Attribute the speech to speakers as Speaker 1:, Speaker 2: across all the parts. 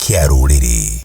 Speaker 1: Kĩa rũrĩrĩ.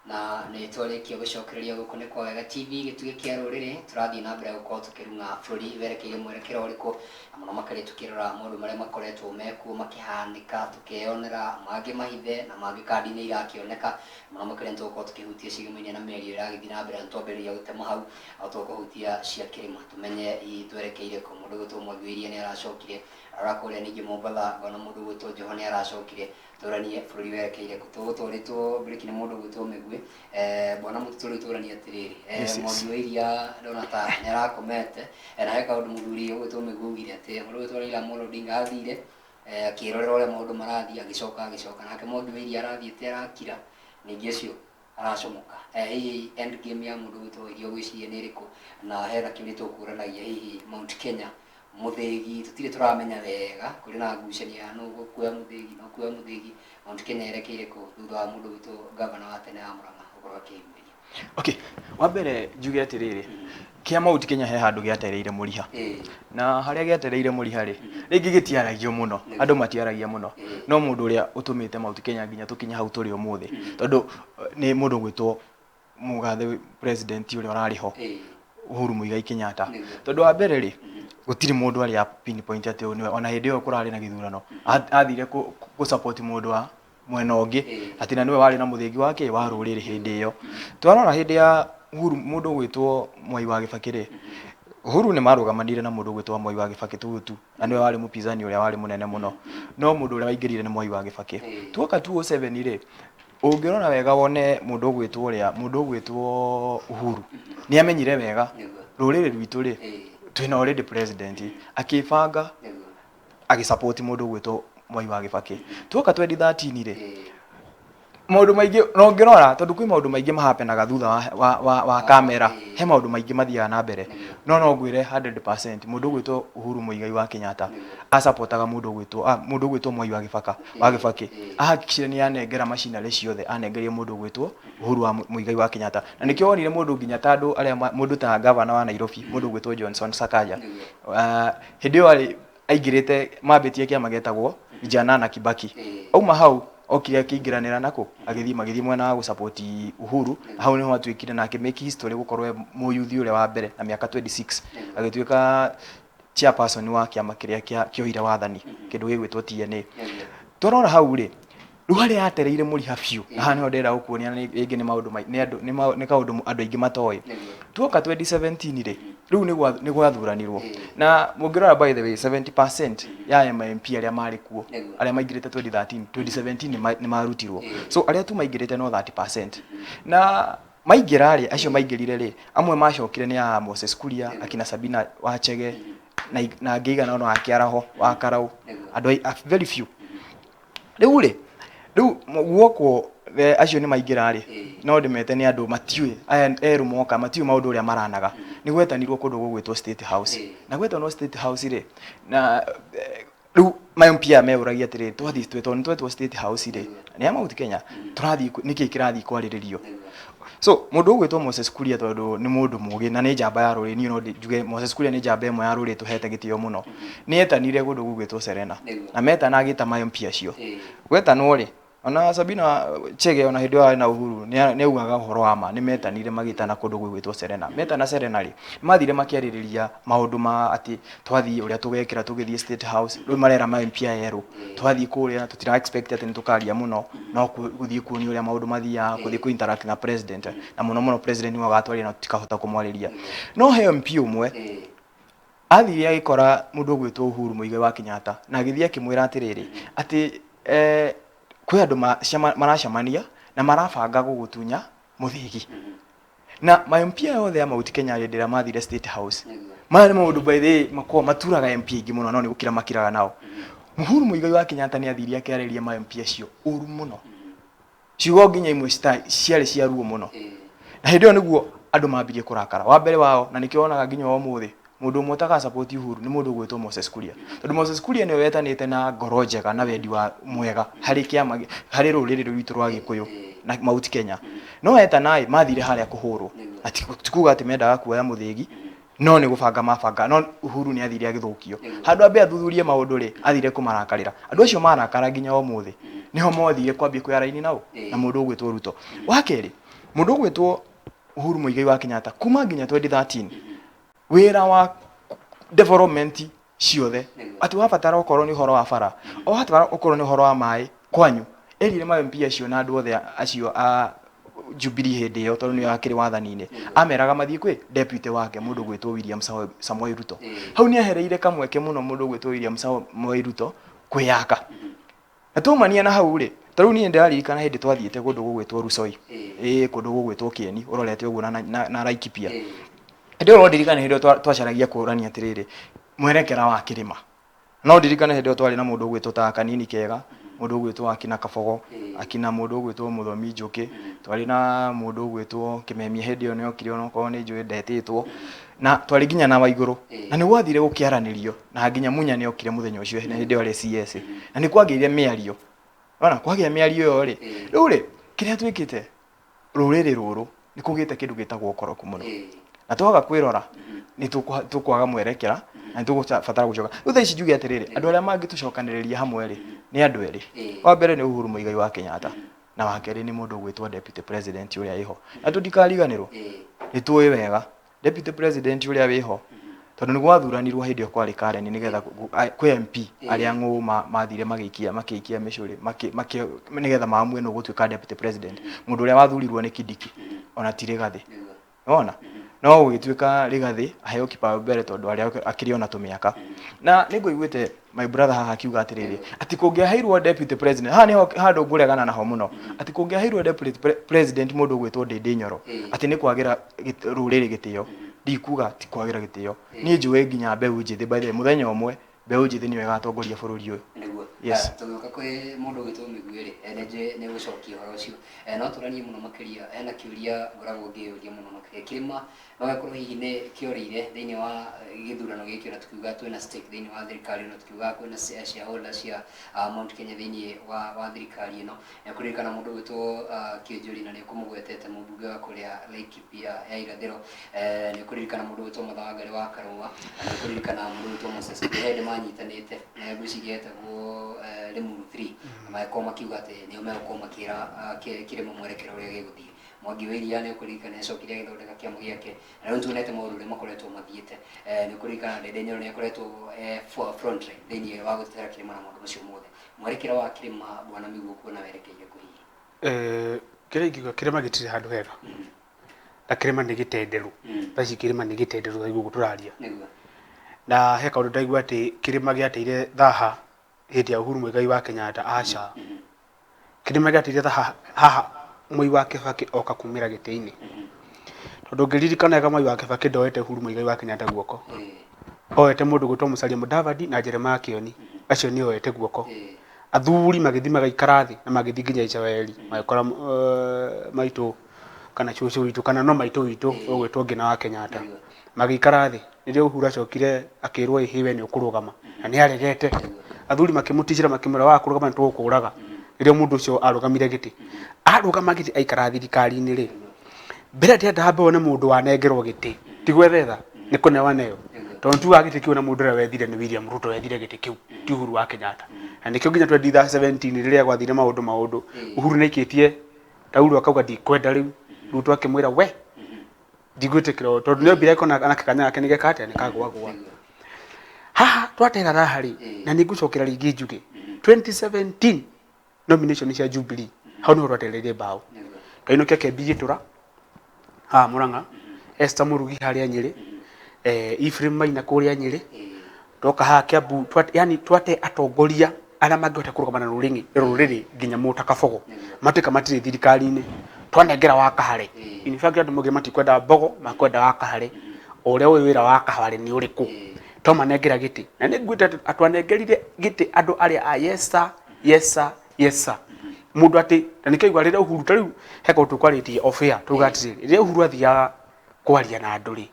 Speaker 2: Na nĩ twarĩkia gũcokereria gũkũ nĩ kwa Wega TV gĩtugĩ kĩa rũrĩrĩ. Tũrathiĩ na mbere gũkorwo tũkĩrung'a bũrũri werekeire mwerekero ũrĩkũ, na mũno makĩria tũkĩrora maũndũ marĩa makoretwo mekuo makĩhanĩka, tũkeyonera mangĩ mahithe na mangĩ kandi-inĩ irakĩoneka. Mũno makĩria nĩ tũgũkorwo tũkĩhutia ciĩgomainie na mĩario ĩragĩthiĩ na mbere, na twambĩrĩria gũtema hau aho tũkũhutia cia kĩrĩma tũmenye hihi twerekeire kũ. Mũndũ ũgwĩtwo Mwangi wa Iria nĩ aracokire, arora kũrĩa ningĩ Mombatha ngona mũndũ ũgwĩtwo Joho nĩ aracokire. Tũranie bũrũri werekeire kũ. Tũgũtwarĩtwo mburĩki nĩ mũndũ ũgwĩtwo Mĩgwĩ. Bwana Mũtitũ, rĩu tũranie atĩrĩrĩ,
Speaker 3: Yes, yes.
Speaker 2: Mwangi wa Iria ndona ta nĩ arakomete, na he kaũndũ mũthuri ũgwĩtwo Mĩgwĩ augire atĩ mũndũ ũgwĩtwo Raila Amolo Odinga athire akĩrorera ũrĩa maũndũ marathiĩ, agĩcoka agĩcoka nake Mwangi wa Iria arathiĩte arakira, ningĩ ũcio aracomoka. Hihi end game ya mũndũ ũgwĩtwo Iria ũgwĩciria nĩ ĩrĩkũ? Na hena kĩũria tũkũranagia, hihi Mount Kenya mũthĩgi tũtirĩ tũramenya wega, kũrĩ na ngucanio ya nũ ũkuoya mũthĩgi, no kuoya mũthĩgi. Mount Kenya yerekeire kũ thutha wa mũndũ ũgwĩtwo gavana wa tene wa Murang'a gũkorwo akĩyumĩria?
Speaker 3: Okay, wa mbere njuge atĩrĩrĩ, kĩa Mount Kenya he handũ gĩatereire mũriha. Na harĩa gĩatereire mũriha rĩ, rĩngĩ gĩtiaragio mũno, andũ matiaragia mũno, no mũndũ ũrĩa ũtũmĩte Mount Kenya nginya tũkinye hau tũrĩ ũmũthĩ, tondũ nĩ mũndũ ũgwĩtwo mũgathe president ũrĩa ũrarĩ ho, Uhuru Muigai Kenyatta. Tondũ wa mbere rĩ, gũtirĩ mũndũ arĩ a pinpoint atĩ ũyũ nĩwe, ona hĩndĩ ĩyo kũrarĩ na gĩthurano, athire kũ support mũndũ wa mwena ũngĩ, atĩ na nĩwe warĩ na mũthĩgi wa kĩ wa rũrĩrĩ hĩndĩ ĩyo. Twarora hĩndĩ ya Uhuru, mũndũ ũgwĩtwo Mwai wa Kibaki rĩ, Uhuru nĩ marũgamanire na mũndũ ũgwĩtwo Mwai wa Kibaki tu, na nĩwe warĩ mũpinzani ũrĩa warĩ mũnene mũno, no mũndũ ũrĩa waingĩrire nĩ Mwai wa Kibaki. Tuoka 2007 rĩ, ũngĩrora wega wone mũndũ ũgwĩtwo ũrĩa, mũndũ ũgwĩtwo Uhuru nĩ amenyire wega rũrĩrĩ rwitũ rĩ, twĩna already president, akĩbanga agĩsupport mũndũ ũgwĩtwo Mwai wa Kibaki. Tuoka 2013 rĩ, maũndũ maingĩ na ũngĩrora, tondũ kwĩ maũndũ maingĩ mahapenaga thutha wa kamera, he maũndũ maingĩ mathiaga na mbere, no ngwĩre 100% mũndũ ũgwĩtwo Uhuru Muigai wa Kenyatta asapotaga mũndũ ũgwĩtwo Mwai wa Kibaka wa Kibaki, ahakikishire nĩ anengera machinery ciothe, anengerie mũndũ ũgwĩtwo Uhuru wa Muigai wa Kenyatta. Na nĩkĩo wonire mũndũ nginya ta andũ arĩa mũndũ ta gavana wa Nairobi, mũndũ ũgwĩtwo Johnson Sakaja, hĩndĩ ĩyo arĩ aingĩrĩte mambĩtie kĩama gĩtagwo Vijana na Kibaki. Auma hau okire akĩingĩranĩra nako, agĩthiĩ magĩthiĩ mwena wa gũsupport Uhuru, na hau niho atuĩkire na akĩ make history gũkorwo e mũyuthi ũrĩa wa mbere na mĩaka 26 agĩtuĩka chairperson wa kĩama kĩrĩa kĩoire wathani, kĩndũ gĩgwĩtwo TNA. Twarora hau rĩ, rĩu harĩa atereire mũriha biũ, na haha nĩho ndĩrenda gũkuonia rĩngĩ nĩ maũndũ nĩ andũ nĩ kaũndũ andũ aingĩ matoĩ. Tuoka 2017 rĩ, rĩu nĩ gwathuranirwo, na mũngĩrora by the way 70% ya MMP arĩa marĩ kuo, arĩa maingĩrĩte 2013 2017 nĩ marutirwo, so arĩa tu maingĩrĩte no 30%. Na maingĩra rĩ, acio maingĩrire rĩ, amwe macokire nĩ a Moses Kuria, akina Sabina Wachege na angĩ igana ũna wa Kĩaraho wa Karau, andũ very few. Rĩu rĩ, rĩu guokwo acio nĩ maingĩra rĩ, no ndĩmete nĩ andũ matiũĩ, aya erũ moka matiũĩ maũndũ ũrĩa maranaga. Nĩ gwetanirwo kũndũ gũgwĩtwo State House, na gwetanwo State House rĩ, na rĩu ma MP aya meyũragia atĩrĩrĩ, twathiĩ twetwo nĩ twetwo State House rĩ, nĩ ya Mount Kenya, tũrathiĩ nĩkĩ kĩrathiĩ kwarĩrĩrio? So mũndũ ũgwĩtwo Moses Kuria, tondũ nĩ mũndũ mũgĩ na nĩ njamba ya rũrĩrĩ, niĩ no njuge Moses Kuria nĩ njamba ĩmwe ya rũrĩrĩ tũhete gĩtĩo mũno, nĩ etanire kũndũ gũgwĩtwo Serena, na metana agĩta ma MP acio. Gwetanwo rĩ, ona Sabina Chege ona hĩndĩ ĩyo arĩ na Uhuru nĩ augaga ũhoro wa ma, nĩ metanire magĩtana kũndũ gũgwĩtwo Serena. Metana Serena rĩ, nĩ mathire makĩarĩrĩria maũndũ ma atĩ twathiĩ ũrĩa tũgekĩra tũgĩthiĩ State House. Rĩu marera ma MP aya erũ, twathiĩ kũrĩa tũtira expect atĩ nĩ tũkaria mũno, no gũthiĩ kuonia ũrĩa maũndũ mathiaga, gũthiĩ kũ interact na president, na mũno mũno president nĩwe ũgatwaria na tũtikahota kũmwarĩria. No he MP ũmwe athire agĩkora mũndũ ũgwĩtwo Uhuru Muigai wa Kenyatta, na agĩthiĩ akĩmwĩra atĩrĩrĩ, atĩ kwĩ andũ maracemania na marabanga gũgũtunya mũthĩgi. Na ma MP aya othe a Mount Kenya hĩndĩ ĩrĩa mathire State House, maya nĩ maũndũ by the way makoragwo maturaga MP aingĩ mũno, no nĩ gũkira makiraga nao. Uhuru Muigai wa Kenyatta nĩ athire akĩarĩria ma MP acio ũru mũno, ciugo nginya imwe ciarĩ cia ruo mũno, na hĩndĩ ĩyo nĩguo andũ mambirie kũrakara. Wa mbere wao, na nĩkĩo wonaga nginya ũmũthĩ mũndũ ũmwe ũtaga support Uhuru nĩ mũndũ ũgwĩtwo Moses Kuria, tondũ Moses Kuria nĩwe wetanĩte na ngoro njega na wendi wa mwega harĩ kĩama, harĩ rũrĩrĩ rwitũ rwa Gĩkũyũ na Mount Kenya. No etana ĩ, mathire harĩa kũhũrwo, na ti kuga atĩ mendaga kuoya mũthĩgi. No nĩ gũbanga mabanga, no Uhuru nĩ athire agĩthũkio. Handũ ambe athuthurie maũndũ rĩ, athire kũmarakarĩra. Andũ acio marakara nginya ũmũthĩ nĩho mothire kwambia kwĩ raini nao na mũndũ ũgwĩtwo Ruto. Wa kerĩ, mũndũ ũgwĩtwo Uhuru Muigai wa Kenyatta kuma nginya 2013 wĩra wa development ciothe, atĩ wabatara okorwo nĩ ũhoro wa bara, wabatara okorwo nĩ ũhoro wa maĩ kwanyu, erire ma MP acio na andũ othe acio a Jubilee hĩndĩ ĩyo, tondũ nĩo akĩrĩ wathani-inĩ, ameraga mathiĩ kwĩ deputy wake, mũndũ gwĩtwo William Samoei Ruto. Hau nĩ ahereire kamweke mũno mũndũ gwĩtwo William Samoei Ruto kwĩyaka. Na twaumania na hau rĩ, ta rĩu niĩ ndĩraririkana hĩndĩ twathiĩte kũndũ gũgwĩtwo Rusoi, ĩĩ kũndũ gũgwĩtwo Kĩeni, ũrorete ũguo na Laikipia. Hĩndĩ ĩyo no ndirikane hĩndĩ ĩyo twacaragia kũrania atĩrĩrĩ, mwerekera wa kĩrĩma. No ndirikane hĩndĩ ĩyo twarĩ na mũndũ ũgwĩtwo ta Kanini Kega, mũndũ ũgwĩtwo akina Kabogo, akina mũndũ ũgwĩtwo Mũthomi Njũkĩ, twarĩ na mũndũ ũgwĩtwo Kĩmemia hĩndĩ ĩyo nĩokire onokorwo nĩ njũĩ ndetĩtwo, na twarĩ nginya na Waigũrũ. Na nĩ gwathire gũkĩaranĩrio, na nginya Munya nĩokire mũthenya ũcio na hĩndĩ ĩyo arĩ CS. Na nĩ kwagĩire mĩario. Wona, kwagĩa mĩario ĩyo rĩ, rĩu rĩ, kĩrĩa twĩkĩte rũrĩrĩ rũrũ nĩ kũgĩte kĩndũ gĩtagwo ũkoroku mũno. Na twaga kwĩrora nĩ tũkwaga mwerekera na nĩ tũgũbatara gũcoka. Rĩu thaa ici njuge atĩrĩrĩ, andũ arĩa mangĩtũcokanĩrĩria hamwe rĩ, nĩ andũ erĩ. Wa mbere nĩ Uhuru Muigai wa Kenyatta, na wa kerĩ nĩ mũndũ ũgwĩtwo deputy president ũrĩa wĩho. Na tũtikariganĩrwo, nĩ tũĩ wega deputy president ũrĩa wĩho, tondũ nĩ gwathuranirwo hĩndĩ ĩyo kwarĩ Karen, nĩgetha kwĩ MP arĩa ng'ũ mathire magĩikia makĩikia mĩcũrĩ nĩgetha maamue nũ gũtuĩka deputy president. Mũndũ ũrĩa wathurirwo nĩ Kindiki, ona ti Rigathĩ. Wona? No gũgĩtuĩka Rigathĩ aheo kipaumbele tondũ arĩa akĩrĩ ona tũmĩaka. Na nĩ ngũiguĩte my brother haha akiuga atĩrĩrĩ, atĩ kũngĩaheirwo deputy president, haha nĩho handũ ngũregana naho mũno, atĩ kũngĩaheirwo deputy president mũndũ ũgwĩtwo Ndĩndĩ Nyoro, atĩ nĩ kwagĩra rũrĩrĩ gĩtĩo. Ndikuga ti kwagĩra gĩtĩo. Niĩ njũĩ nginya mbeũ njĩthĩ, by the way, mũthenya ũmwe mbeũ njĩthĩ nĩyo ĩgatongoria bũrũri ũyũ.
Speaker 2: Nĩguo.
Speaker 3: Yes.
Speaker 2: Tũgĩũka kwĩ mũndũ ũgwĩtwo Mĩguĩ rĩ, nĩ njũĩ nĩ ũgũcokia ũhoro ũcio. No tũranie mũno makĩria, hena kĩũria ngoragwo ngĩyũria mũno makĩria. Kĩrĩma no gĩkorwo hihi nĩ kĩorĩire thĩinĩ wa gĩthurano gĩkĩ, ona tukiuga twĩna stake thĩinĩ wa thirikari ĩno, tukiuga kwĩna shareholder cia Mount Kenya thĩinĩ wa thirikari ĩno. Nĩ ũkũririkana mũndũ ũgwĩtwo Kĩnjũri, na nĩ ũkũmũgwetete, mũmbunge wa kũrĩa Laikipia ya irathĩro. Nĩ ũkũririkana mũndũ ũgwĩtwo Martha Wangari wa Karũa, na nĩ ũkũririkana mũndũ ũgwĩtwo Moses Kuria, hĩndĩ manyitanĩte ngwĩciria etagwo Limuru 3, na magĩkorwo makiuga atĩ nĩo megũkorwo makĩra kĩrĩma mwerekera ũrĩa gĩgũthiĩ. Mwangi wa Iria nĩ ũkũririkana acokire agĩthondeka kĩama gĩake, na rĩu nĩtuonete maũndũ ũrĩa makoretwo mathiĩte. Nĩ ũkũririkana Ndende Nyoro nĩ akoretwo front line thĩinĩ wa gũtetera kĩrĩma na maũndũ macio mothe. Mwerekera wa kĩrĩma, Bwana Mĩgũ, kuona werekeire kũ hihi?
Speaker 1: Kĩrĩa ingiuga, kĩrĩma gĩtirĩ handũ hega, na kĩrĩma nĩ gĩtenderũ. Thaa ici kĩrĩma nĩ gĩtenderũ thaa ũguo tũraria. Na he kaũndũ ndaigua atĩ kĩrĩma gĩateire thaha hĩndĩ ya Uhuru Muigai wa Kenyatta, aca. Kĩrĩma gĩateire thaha haha Mwai wa Kibaki oka kumĩra gĩtĩ-inĩ. Tondũ ũngĩririkana wega, Mwai wa Kibaki ndoete Uhuru Muigai wa Kenyatta guoko. Oete mũndũ gwĩtwo Musalia Mudavadi na Jeremiah Kioni. Acio nĩo oete guoko. Athuri magĩthiĩ magaikara thĩ na magĩthiĩ nginya Israeli, magĩkora maitũ kana cũcũ witũ kana no maitũ witũ ũgwĩtwo Ngina wa Kenyatta. Magĩikara thĩ, nĩrĩo Uhuru acokire akĩrwo ĩhĩ we nĩ ũkũrũgama, na nĩ aregete. Athuri makĩmũticĩra makĩmwĩra waga kũrũgama nĩ tũgũkũraga. Nĩrĩo mũndũ ũcio arũgamire gĩtĩ. Arũgama gĩtĩ aikara thirikari-inĩ rĩ, mbere ndĩrenda hambe wone mũndũ wanengerwo gĩtĩ, ti gwethetha, nĩ kũnewa aneo. Tondũ tugaga gĩtĩ kĩu na mũndũ ũrĩa wethire nĩ William Ruto wethire gĩtĩ kĩu, ti Uhuru wa Kenyatta. Na nĩkĩo nginya 2017 rĩrĩa gwathire maũndũ maũndũ, Uhuru nĩ aikĩtie taurũ akauga ndikwenda rĩu. Ruto akĩmwĩra we ndigwĩtĩkĩra ũũ, tondũ nĩombire kona nake kanya gake nĩgeka atĩa, nĩkagwagwa. Haha twatera raha rĩ, na nĩngũcokera rĩngĩ njuge 2017 nomination cia Jubilee, hau nĩho twatereire mbaũ. Twainũkia Kembi Gĩtũra haha Mũrang'a, Esther Mũrugi harĩa Nyĩrĩ, Ephraim Maina kũrĩa Nyĩrĩ, twoka haha Kiambu, yani twate atongoria arĩa mangĩhota kũrũgama na rũrĩrĩ rũrĩrĩ nginya Mũta Kabogo matuĩka matirĩ thirikari-inĩ, twanengera wa Kahare. In fact andũ maugire matikwenda Mbogo, makwenda wa Kahare, ũrĩa ũĩ wĩra wa Kahare nĩ ũrĩkũ, twamanengera gĩtĩ. Na nĩ nguĩte atĩ twanengerire gĩtĩ andũ arĩa a yes sir, yes sir, yes sir. Mũndũ atĩ na nĩkĩo aigua rĩrĩa Uhuru ta rĩu he kaũndũ tũkwarĩtie off air tuga atĩrĩrĩ, rĩrĩa Uhuru athiaga kwaria na andũ rĩ,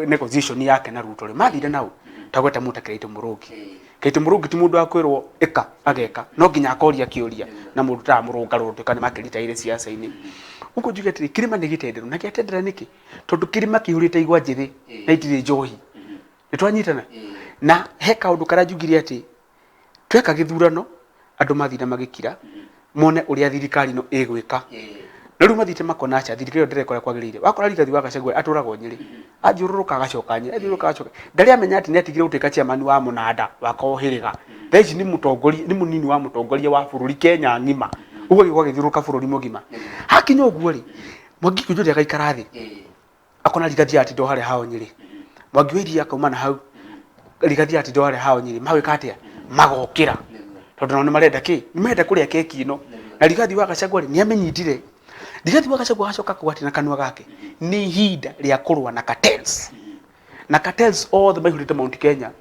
Speaker 1: negotiation yake na Ruto rĩ, mathire nau tagweta mũndũ ta Kiraitu Mũrũngi. Kiraitu Mũrũngi ti mũndũ wa kwĩrwo ĩka ageka, no nginya akoria kĩũria, na mũndũ taramũrũnga rũndũ kana makĩritaire siasa-inĩ. Ũguo njuge atĩrĩ, kĩrĩma nĩ gĩtenderũ na gĩatendera nĩkĩ? Tondũ kĩrĩma kĩihũrĩte igwa njĩthĩ na itirĩ njohi. Nĩ twanyitana? Na he kaũndũ karĩa njugire atĩ tweka gĩthurano andũ mathire magĩkira mone ũrĩa thirikari ĩno ĩgwĩka. No rĩu mathiĩte makona aca thirikari ĩyo ndĩreka ũrĩa kwagĩrĩire. Wakora Rigathi wa Gachagua atũraga o Nyĩrĩ. Athiũrũrũka agacoka Nyĩrĩ, athiũrũrũka agacoka. Ndarĩ amenya atĩ nĩ atigire gũtuĩka chairman wa mũnanda wa Kohĩrĩga. Thaa ici nĩ mũtongoria, nĩ mũnini wa mũtongoria wa bũrũri Kenya ng'ima. Ũguo agĩkorwo agĩthiũrũrũka bũrũri mũgima. Hakinya ũguo rĩ, Mwangi Kiunjuri agaikara thĩ. Akona Rigathi atinda o harĩa hao Nyĩrĩ. Mwangi wa Iria akauma na hau. Rigathi atinda o harĩa hao Nyĩrĩ. Magwĩka atĩa? Magokĩra. Tondũ nao nĩ marenda kĩ? Nĩ marenda kũrĩa keki ĩno. Na Rigathi wa Gachagua rĩ, nĩ amĩnyitire. Rigathi wa Gachagua agacoka akauga atĩ na kanua gake, nĩ ihinda rĩa kũrũa na cartels. Na cartels othe maihũrĩte Mount Kenya.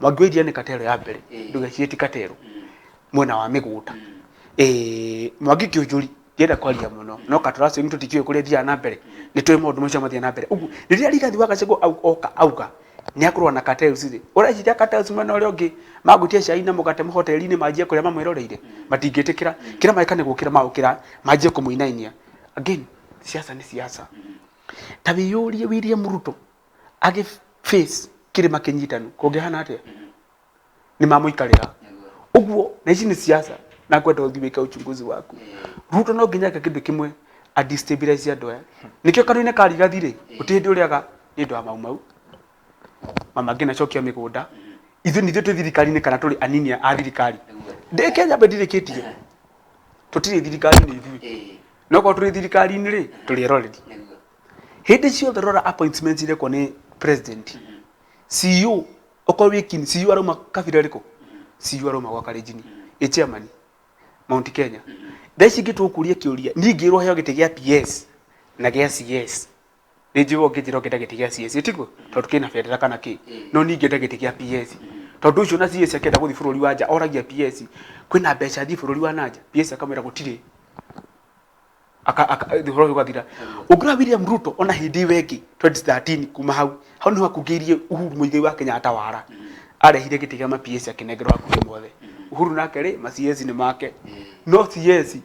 Speaker 1: Mwangi wa Iria nĩ cartel ya mbere. Ndũgecirie ti cartel. Mwena wa mĩgũnda. Mwangi Kĩũnjũri ndienda kwaria mũno no katũracini tũtikĩũĩ kũrĩa thiaga na mbere nĩ tũĩ maũndũ macio mathiaga na mbere ũguo rĩrĩa Rigathi wa Gachagua oka auga nĩ akũrũa na cartels rĩ ũreciria cartels mwena ũrĩa ũngĩ magwĩtia cai na mũgate hoteli-inĩ manjie kũrĩa mamwĩroreire matingĩtĩkĩra kĩrĩa magĩka nĩ gũkĩra magũkĩra manjie kũmũinainia again siasa nĩ siasa ta wĩyũrie William Ruto agĩ face kĩrĩma kĩnyitanu kũngĩhana atĩa nĩ mamũikarĩra ũguo na ici nĩ siasa na ngwenda ũthiĩ wĩke uchunguzi waku Ruto no nginya eke kĩndũ kĩmwe a destabilize andũ aya nĩkĩo kanua-inĩ ka Rigathi rĩ gũtirĩ hĩndĩ ũrĩaga nĩ ũndũ wa Mau Mau mama ngĩnacokia mĩgũnda ithuĩ nithuĩ twĩ thirikari-inĩ kana tũrĩ anini a thirikari ndĩ Kenya mbe ndirĩkĩtie tũtirĩ thirikari-inĩ ithuĩ no korwo tũrĩ thirikari-inĩ rĩ tũrĩ eroreri hĩndĩ ciothe rora appointments irekwo nĩ president CEO okorwo wĩ keen CEO arauma kabira ĩrĩkũ CEO arauma gwa Kalenjin ĩ chairman Mount Kenya thaa ici ingĩ tũkũria kĩũria niĩ ngĩrwo heo gĩtĩ gĩa PS na gĩa CS nĩ njũĩ ũngĩnjĩra ũngĩenda gĩtĩ gĩa CS tiguo tondũ kĩna bendera kana kĩ no niĩ ingĩenda gĩtĩ gĩa PS tondũ ũcio na CS akĩenda gũthiĩ bũrũri wa nja oragia PS kwĩna mbeca thiĩ bũrũri wa nanja PS akamwĩra gũtirĩ ũhoro ũyũ ũgathira ũngĩrora William Ruto ona hĩndĩ ĩyo ĩngĩ 2013 kuma hau hau nĩho akungĩirie Uhuru Muigai wa Kenyatta wara arehire gĩtĩ kĩa ma PS akĩnengerwo hakuhĩ mothe Uhuru nake rĩ ma CS nĩ make no CS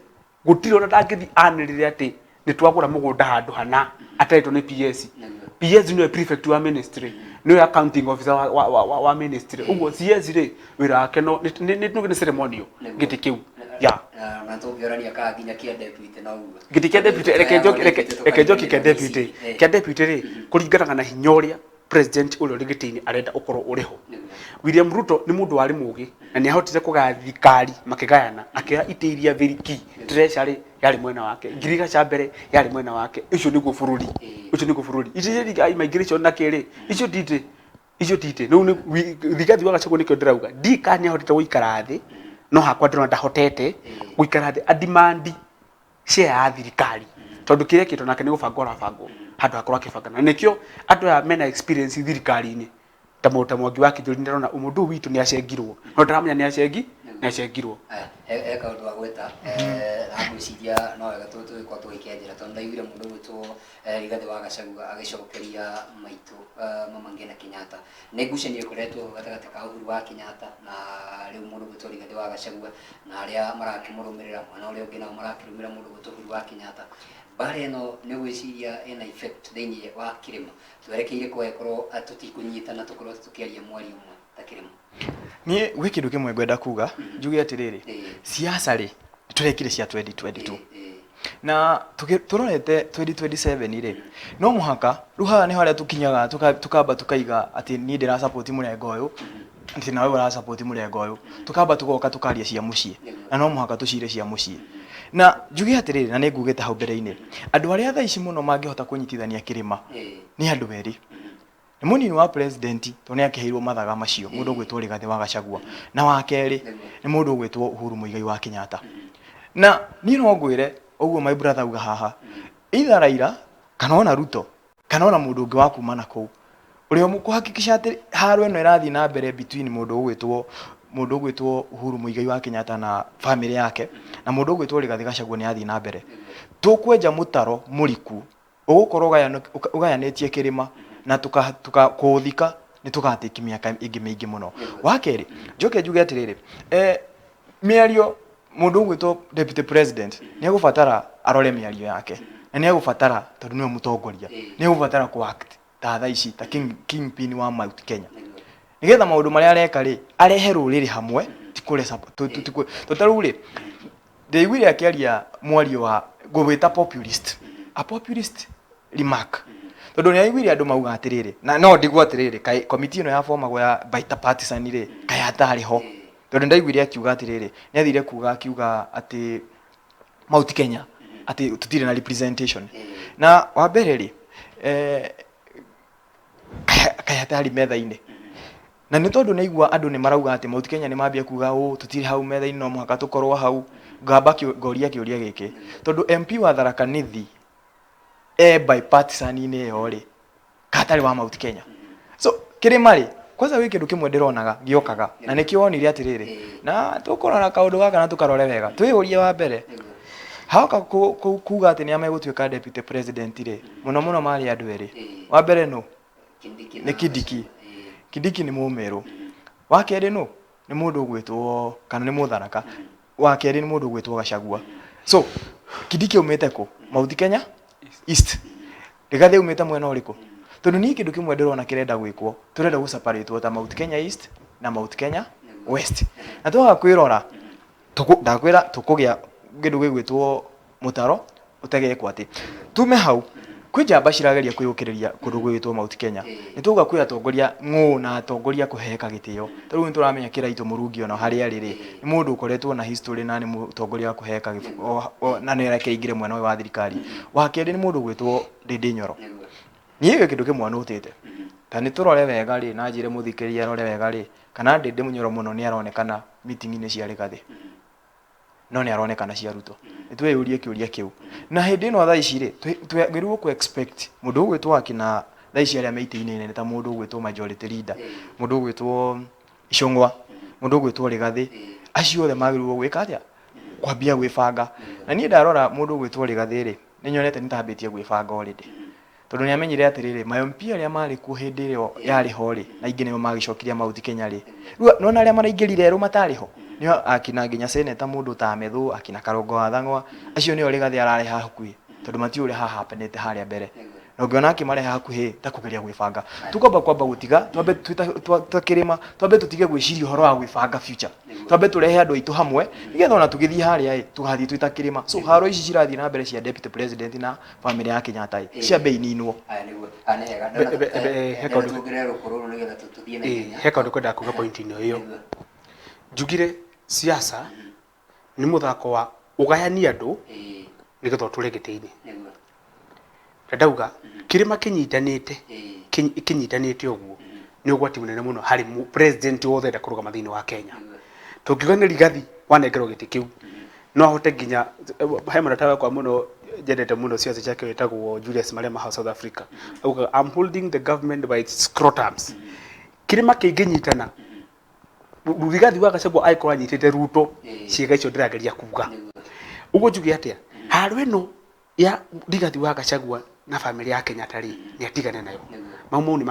Speaker 1: gũtirĩ ona ndangĩthiĩ anĩrĩre atĩ nĩ twagũra mũgũnda handũ hana atarĩtwo nĩ PS PS nĩwe prefect wa ministry nĩwe accounting officer wa, wa, wa, wa, wa ministry ũguo CS rĩ wĩra wake no nĩ nĩ nĩ nĩ ceremonial gĩtĩ kĩu ya
Speaker 2: na tũngĩorania kana nginya kĩa deputy noguo
Speaker 1: gĩtĩ kĩa deputy reke njoke reke reke njoke kĩa deputy kĩa deputy rĩ kũringanaga na hinya ũrĩa president ũrĩa ũrĩ gĩtĩ-inĩ arenda ũkorwo ũrĩ ho William Ruto nĩ mũndũ warĩ mũgĩ na nĩ ahotire kũgaya thirikari makĩgayana akĩoya itĩ iria very key treasury yarĩ mwena wake ngirigaca mbere yarĩ mwena wake ũcio nĩguo bũrũri ũcio nĩguo bũrũri icio cia migration na kĩrĩ icio nditĩ icio nditĩ rĩu nĩ Rigathi wa Gachagua nĩkĩo ndĩrauga ndiĩ kana nĩ ahotete gũikara thĩ no hakwa ndĩrona ndahotete gũikara thĩ a demand share ya thirikari tondũ kĩrĩa kĩtwo nake nĩ gũbangwo arabangwo handũ hakorwo akĩbanga na nĩkĩo andũ aya mena experience thirikari-inĩ ta mũndũ ta Mwangi wa Kĩnjũri ndĩrona mũndũ ũyũ witũ nĩ acengirwo no ndaramenya nĩ acengi nĩ acengirwo
Speaker 2: He he kaũndũ wa gweta na ngwĩciria no wega tũgĩkorwo tũgĩkĩanjĩra tondũ ndaiguire mũndũ ũgwĩtwo Rigathĩ wa Gachagua agĩcokeria maitũ Mama Ngina Kenyatta. Nĩ ngucanio ĩkoretwo ho gatagatĩ ka Uhuru wa Kenyatta na rĩu mũndũ ũgwĩtwo Rigathĩ wa Gachagua na arĩa marakĩmũrũmĩrĩra, mwena ũrĩa ũngĩ nao marakĩrũmĩrĩra mũndũ ũgwĩtwo Uhuru wa Kenyatta. Mbara ĩno nĩ ũgwĩciria ĩna effect thĩinĩ wa kĩrĩma? Twerekeire kũ angĩkorwo tũtikũnyitana tũkorwo tũkĩaria mwario ũmwe ta kĩrĩma?
Speaker 3: Niĩ gwĩ kĩndũ kĩmwe ngwenda kuga, njuge atĩrĩrĩ, siasa rĩ, tũrekire cia 2022 na tũrorete 2027 rĩ, no mũhaka rĩu haha nĩho harĩa tũkinyaga tũkamba tũkaiga atĩ niĩ ndĩra support mũrengo ũyũ, atĩ nawe ũra support mũrengo ũyũ, tũkamba tũgoka tũkaria cia mũciĩ, na no mũhaka tũcire cia mũciĩ. Na njuge atĩrĩrĩ, na nĩ ngugĩte hau mbere-inĩ, andũ arĩa thaa ici mũno mangĩhota kũnyitithania kĩrĩma nĩ andũ erĩ. Nĩ mũnini wa president tondũ nĩ akĩheirwo mathaga macio mũndũ ũgwĩtwo Rigathĩ wa Gachagua na wa kerĩ nĩ mũndũ ũgwĩtwo Uhuru Muigai wa Kenyatta. Na niĩ no ngwĩre ũguo my brother auga haha, either Raila kana ona Ruto kana ona mũndũ ũngĩ wa kuma na kũu ũrĩa ũkũhakikisha atĩ haro ĩno ĩrathiĩ na mbere between mũndũ ũgwĩtwo Uhuru Muigai wa Kenyatta na family yake na mũndũ ũgwĩtwo Rigathĩ Gachagua nĩ yathiĩ na mbere, tũkwenja mũtaro mũriku ũgũkorwo ũgayanĩtie kĩrĩma na kũũthika nĩ tũgatĩki mĩaka ĩngĩ mĩingĩ mũno. Wa kerĩ, njoke njuge atĩrĩrĩ, mĩario mũndũ ũgwĩtwo deputy president nĩ egũbatara arore mĩario yake na nĩ egũbatara tondũ nĩwe mũtongoria, nĩ egũbatara kũ act ta thaa ici ta kingpin wa Mount Kenya nĩgetha maũndũ marĩa areka rĩ arehe rũrĩrĩ hamwe, ti kũre tondũ ta rĩu rĩ ndĩiguire akĩaria mwario wa ngũwĩta populist, a populist remark, tondũ nĩ aiguire andũ mauga atĩrĩrĩ, na no ndigwo atĩrĩrĩ, kaĩ komiti ĩno yabomagwo ya bipartisan rĩ, kaĩ atarĩ ho, tondũ ndaiguire akiuga atĩrĩrĩ, nĩ athire kuga akiuga atĩ Mount Kenya atĩ tũtirĩ na representation. Na wa mbere rĩ, kaĩ atarĩ metha-inĩ, na nĩ tondũ naigua andũ nĩ marauga atĩ Mount Kenya nĩ mambia kuga ũũ tũtirĩ hau metha-inĩ, no mũhaka tũkorwo hau. Ngamba ngoria kĩũria gĩkĩ, tondũ MP wa Tharaka Nithi e bipartisan-inĩ ĩyo rĩ, katarĩ wa Mount Kenya. So kĩrĩma rĩ, kwanza gwĩ kĩndũ kĩmwe ndĩronaga gĩokaga na nĩkĩo wonire atĩrĩrĩ, na tũkũrora kaũndũ gaka na tũkarore wega, twĩyũrie wa mbere haoka kuga atĩ nĩa megũtuĩka deputy president rĩ, mũno mũno marĩ andũ erĩ. Wa mbere nũ? Nĩ Kindiki. Kindiki nĩ Mũmerũ. Wa kerĩ nũ? Nĩ mũndũ ũgwĩtwo kana nĩ Mũtharaka. Wa kerĩ nĩ mũndũ ũgwĩtwo Gachagua. So Kindiki aumĩte kũ? Mount Kenya East. Rigathi aumĩte mwena ũrĩkũ? Tondũ niĩ kĩndũ kĩmwe ndĩrona kĩrenda gwĩkwo, tũrenda gũ separate ta Mount Kenya East na Mount Kenya West, na twaga kwĩrora ndakwĩra tũkũgĩa kĩndũ gĩgwĩtwo mũtaro ũtegekwo. Atĩ tume hau kwĩ njamba cirageria kwĩyũkĩrĩria kũndũ gwĩtwo Mount Kenya, nĩ tuga kwĩ atongoria ng'ũ na atongoria kũheka gĩtĩo. Ta rĩu nĩ tũramenya Kĩraitũ Mũrungi ona harĩa arĩ rĩ, nĩ mũndũ ũkoretwo na history na nĩ mũtongoria wa kũheka na nĩ areke aingĩre mwena ũyũ wa thirikari. Wa kerĩ nĩ mũndũ ũgwĩtwo Ndĩndĩ Nyoro. Niĩ gwĩ kĩndũ kĩmwe nũtĩte, ta nĩ tũrore wega rĩ, na njĩre mũthikĩrĩria arore wega rĩ, kana Ndĩndĩ Nyoro mũno nĩ aronekana meeting-inĩ cia Rigathĩ, no nĩ aronekana cia Ruto. Nĩ twĩyũrie kĩũria kĩu. Na hĩndĩ ĩno thaa ici rĩ, twagĩrĩirwo kũ expect mũndũ ũgwĩtwo akina thaa ici arĩa me itĩ-inĩ nene, ta mũndũ ũgwĩtwo majority leader, mũndũ ũgwĩtwo Icũng'wa, mũndũ ũgwĩtwo Rigathĩ, acio othe magĩrĩirwo gwĩka atĩa? Kwambia gwĩbanga. Na niĩ ndarora mũndũ ũgwĩtwo Rigathĩ rĩ, nĩ nyonete nĩ tambĩtie gwĩbanga already, tondũ nĩ amenyire atĩrĩrĩ, ma MP arĩa marĩ kuo hĩndĩ ĩrĩa yarĩ ho rĩ, na aingĩ nĩo magĩcokirie Mount Kenya rĩ, rĩu nona arĩa maraingĩrire erũ matarĩ ho nĩo akina nginya seneta mũndũ ta Methu, akina Karũngo wa Thang'wa, acio nĩo Rigathĩ ararehe hakuhĩ, tondũ matiũĩ ũrĩa hahapenete harĩa mbere, na ũngĩona akĩmarehe hakuhĩ ta kũgeria gwĩbanga. Tũkwamba kwamba gũtiga twambe ta kĩrĩma, twambe tũtige gwĩciria ũhoro wa gwĩbanga future, twambe tũrehe andũ aitũ hamwe nĩgetha ona tũgĩthiĩ harĩa ĩ tũgathiĩ twĩ ta kĩrĩma. So haro ici cirathiĩ na mbere cia deputy president na family ya Kenyatta ĩ ciambe ininwo.
Speaker 2: Aya nĩguo. Aya nĩ hega.
Speaker 1: He kaũndũ-
Speaker 2: Tuongerere rũkũ rũrũ nĩgetha tũthiĩ na ihenya.
Speaker 1: He kaũndũ kwendaga kuga point-inĩ ĩyo. Njugire siasa nĩ mũthako wa ũgayanie andũ nĩgetha ũtũre gĩtĩ-inĩ. Na ndauga kĩrĩma kĩnyitanĩte, kĩnyitanĩte ũguo nĩ ũgwati mũnene mũno harĩ president wothe enda kũrũgama thĩinĩ wa Kenya. Tũngiuga nĩ Rigathi wanengerwo gĩtĩ kĩu, no ahote nginya he mũrata wakwa mũno nyendete mũno ciaca ciake wĩtagwo Julius Malema wa South Africa, augaga, "I'm holding the government by its scrotums." Kĩrĩma kĩngĩnyitana, Rigathi wa Gachagua angĩkorwo anyitĩte Ruto, ciĩga icio ndĩrageria kuga ũguo, njuge atĩa haro ĩno ya Rigathi wa Gachagua na family ya Kenyatta rĩ, nĩ atigane nayo. Mau mau nĩ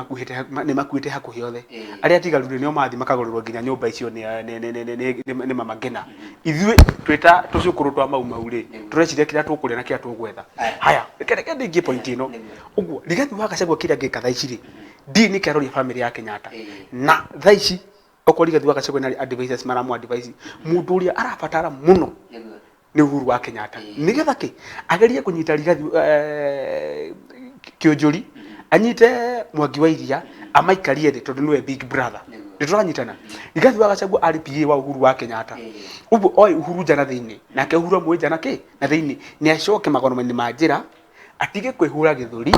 Speaker 1: makuĩte hakuhĩ othe. Arĩa atigaru rĩ, nĩo mathiĩ makagũrĩrwo nginya nyũmba icio nĩ Mama Ngina. Ithuĩ twĩta tũcũkũrũ twa Mau Mau rĩ, tũreciria kĩrĩa tũkũrĩa na kĩrĩa tũgwetha. Haya, reke ndĩngie point ĩno. Ũguo Rigathi wa Gachagua kĩrĩa angĩka thaa ici rĩ, ndii nĩkĩ aroria family ya Kenyatta. Na thaa ici okorwo Rigathi wa Gachagua nĩ advisors maramu advise, mũndũ ũrĩa arabatara mũno nĩ Uhuru wa Kenyatta, nĩgetha kĩ agerie kũnyita Rigathi kĩũnjũri, anyite Mwangi wa Iria, amaikarie thĩ, tondũ nĩwe big brother. Nĩ tũranyitana? Rigathi wa Gachagua arĩ PA wa Uhuru wa Kenyatta. Ũguo oĩ Uhuru nja na thĩinĩ, nake Uhuru amũĩ nja na kĩ na thĩinĩ. Nĩ acoke magoroma-inĩ ma njĩra, atige kwĩhũra gĩthũri,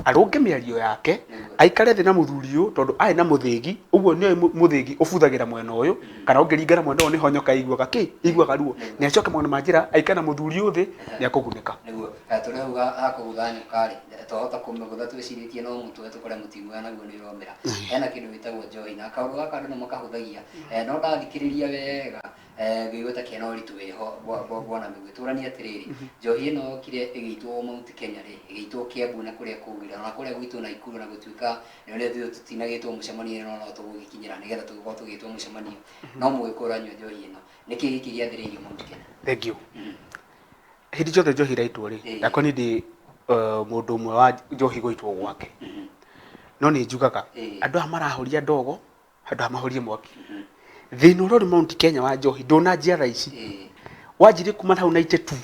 Speaker 1: arũnge mĩario yake, aikare thĩ na mũthuri ũyũ, tondũ arĩ na mũthĩgi. Ũguo nĩoĩ mũthĩgi ũbuthagĩra mwena ũyũ, kana ũngĩringana mwena ũyũ nĩho nyoka iguaga kĩ iguaga ruo. Nĩ acoke magoroma ma njĩra, aikare na mũthuri ũyũ thĩ, nĩ akũgunĩka.
Speaker 2: Nĩguo. Tũrĩ hau hakũgũtha nyoka rĩ, twahota kũmĩgũtha twĩcirĩtie no mũtwe, tũkore mũting'oya naguo nĩ ũromĩra. Hena kĩndũ gĩtagwo njohi, na kaũndũ gaka andũ nĩ makahũthagia. No ndathikĩrĩria wega, ngĩigua ta kena ũritũ wĩho bwana Mĩgwi. Tũranie atĩrĩrĩ, njohi ĩno yokire ĩgĩitwo Mount Kenya rĩ, ĩgĩitwo Kiambu na kũrĩa kũngĩ, ona kũrĩa gwitũ Naikuru, na gũtuĩka nĩ ũrĩa ithuĩ tũtinagĩtwo mũcemanio no tũgũgĩkinyĩra nĩgetha tũgĩkorwo tũgĩtwo mũcemanio, no mũgĩkũyũ ũranyua njohi ĩno, nĩkĩ gĩkĩ gĩathĩrĩirio Mount Kenya?
Speaker 1: Thank you. Hĩndĩ ciothe njohi ĩraitwo rĩ,
Speaker 2: Ĩĩ.
Speaker 1: ndakwa niĩ ndĩ mũndũ ũmwe wa njohi gũitwo gwake. No nĩ njugaga,
Speaker 2: Ĩĩ.
Speaker 1: andũ aya marahoria ndogo, handũ ha mahorie mwaki. Thĩna ũrĩa ũrĩ Mount Kenya wa njohi ndũnanjia thaa ici.
Speaker 2: Ĩĩ.
Speaker 1: Wanjirie kuma hau 92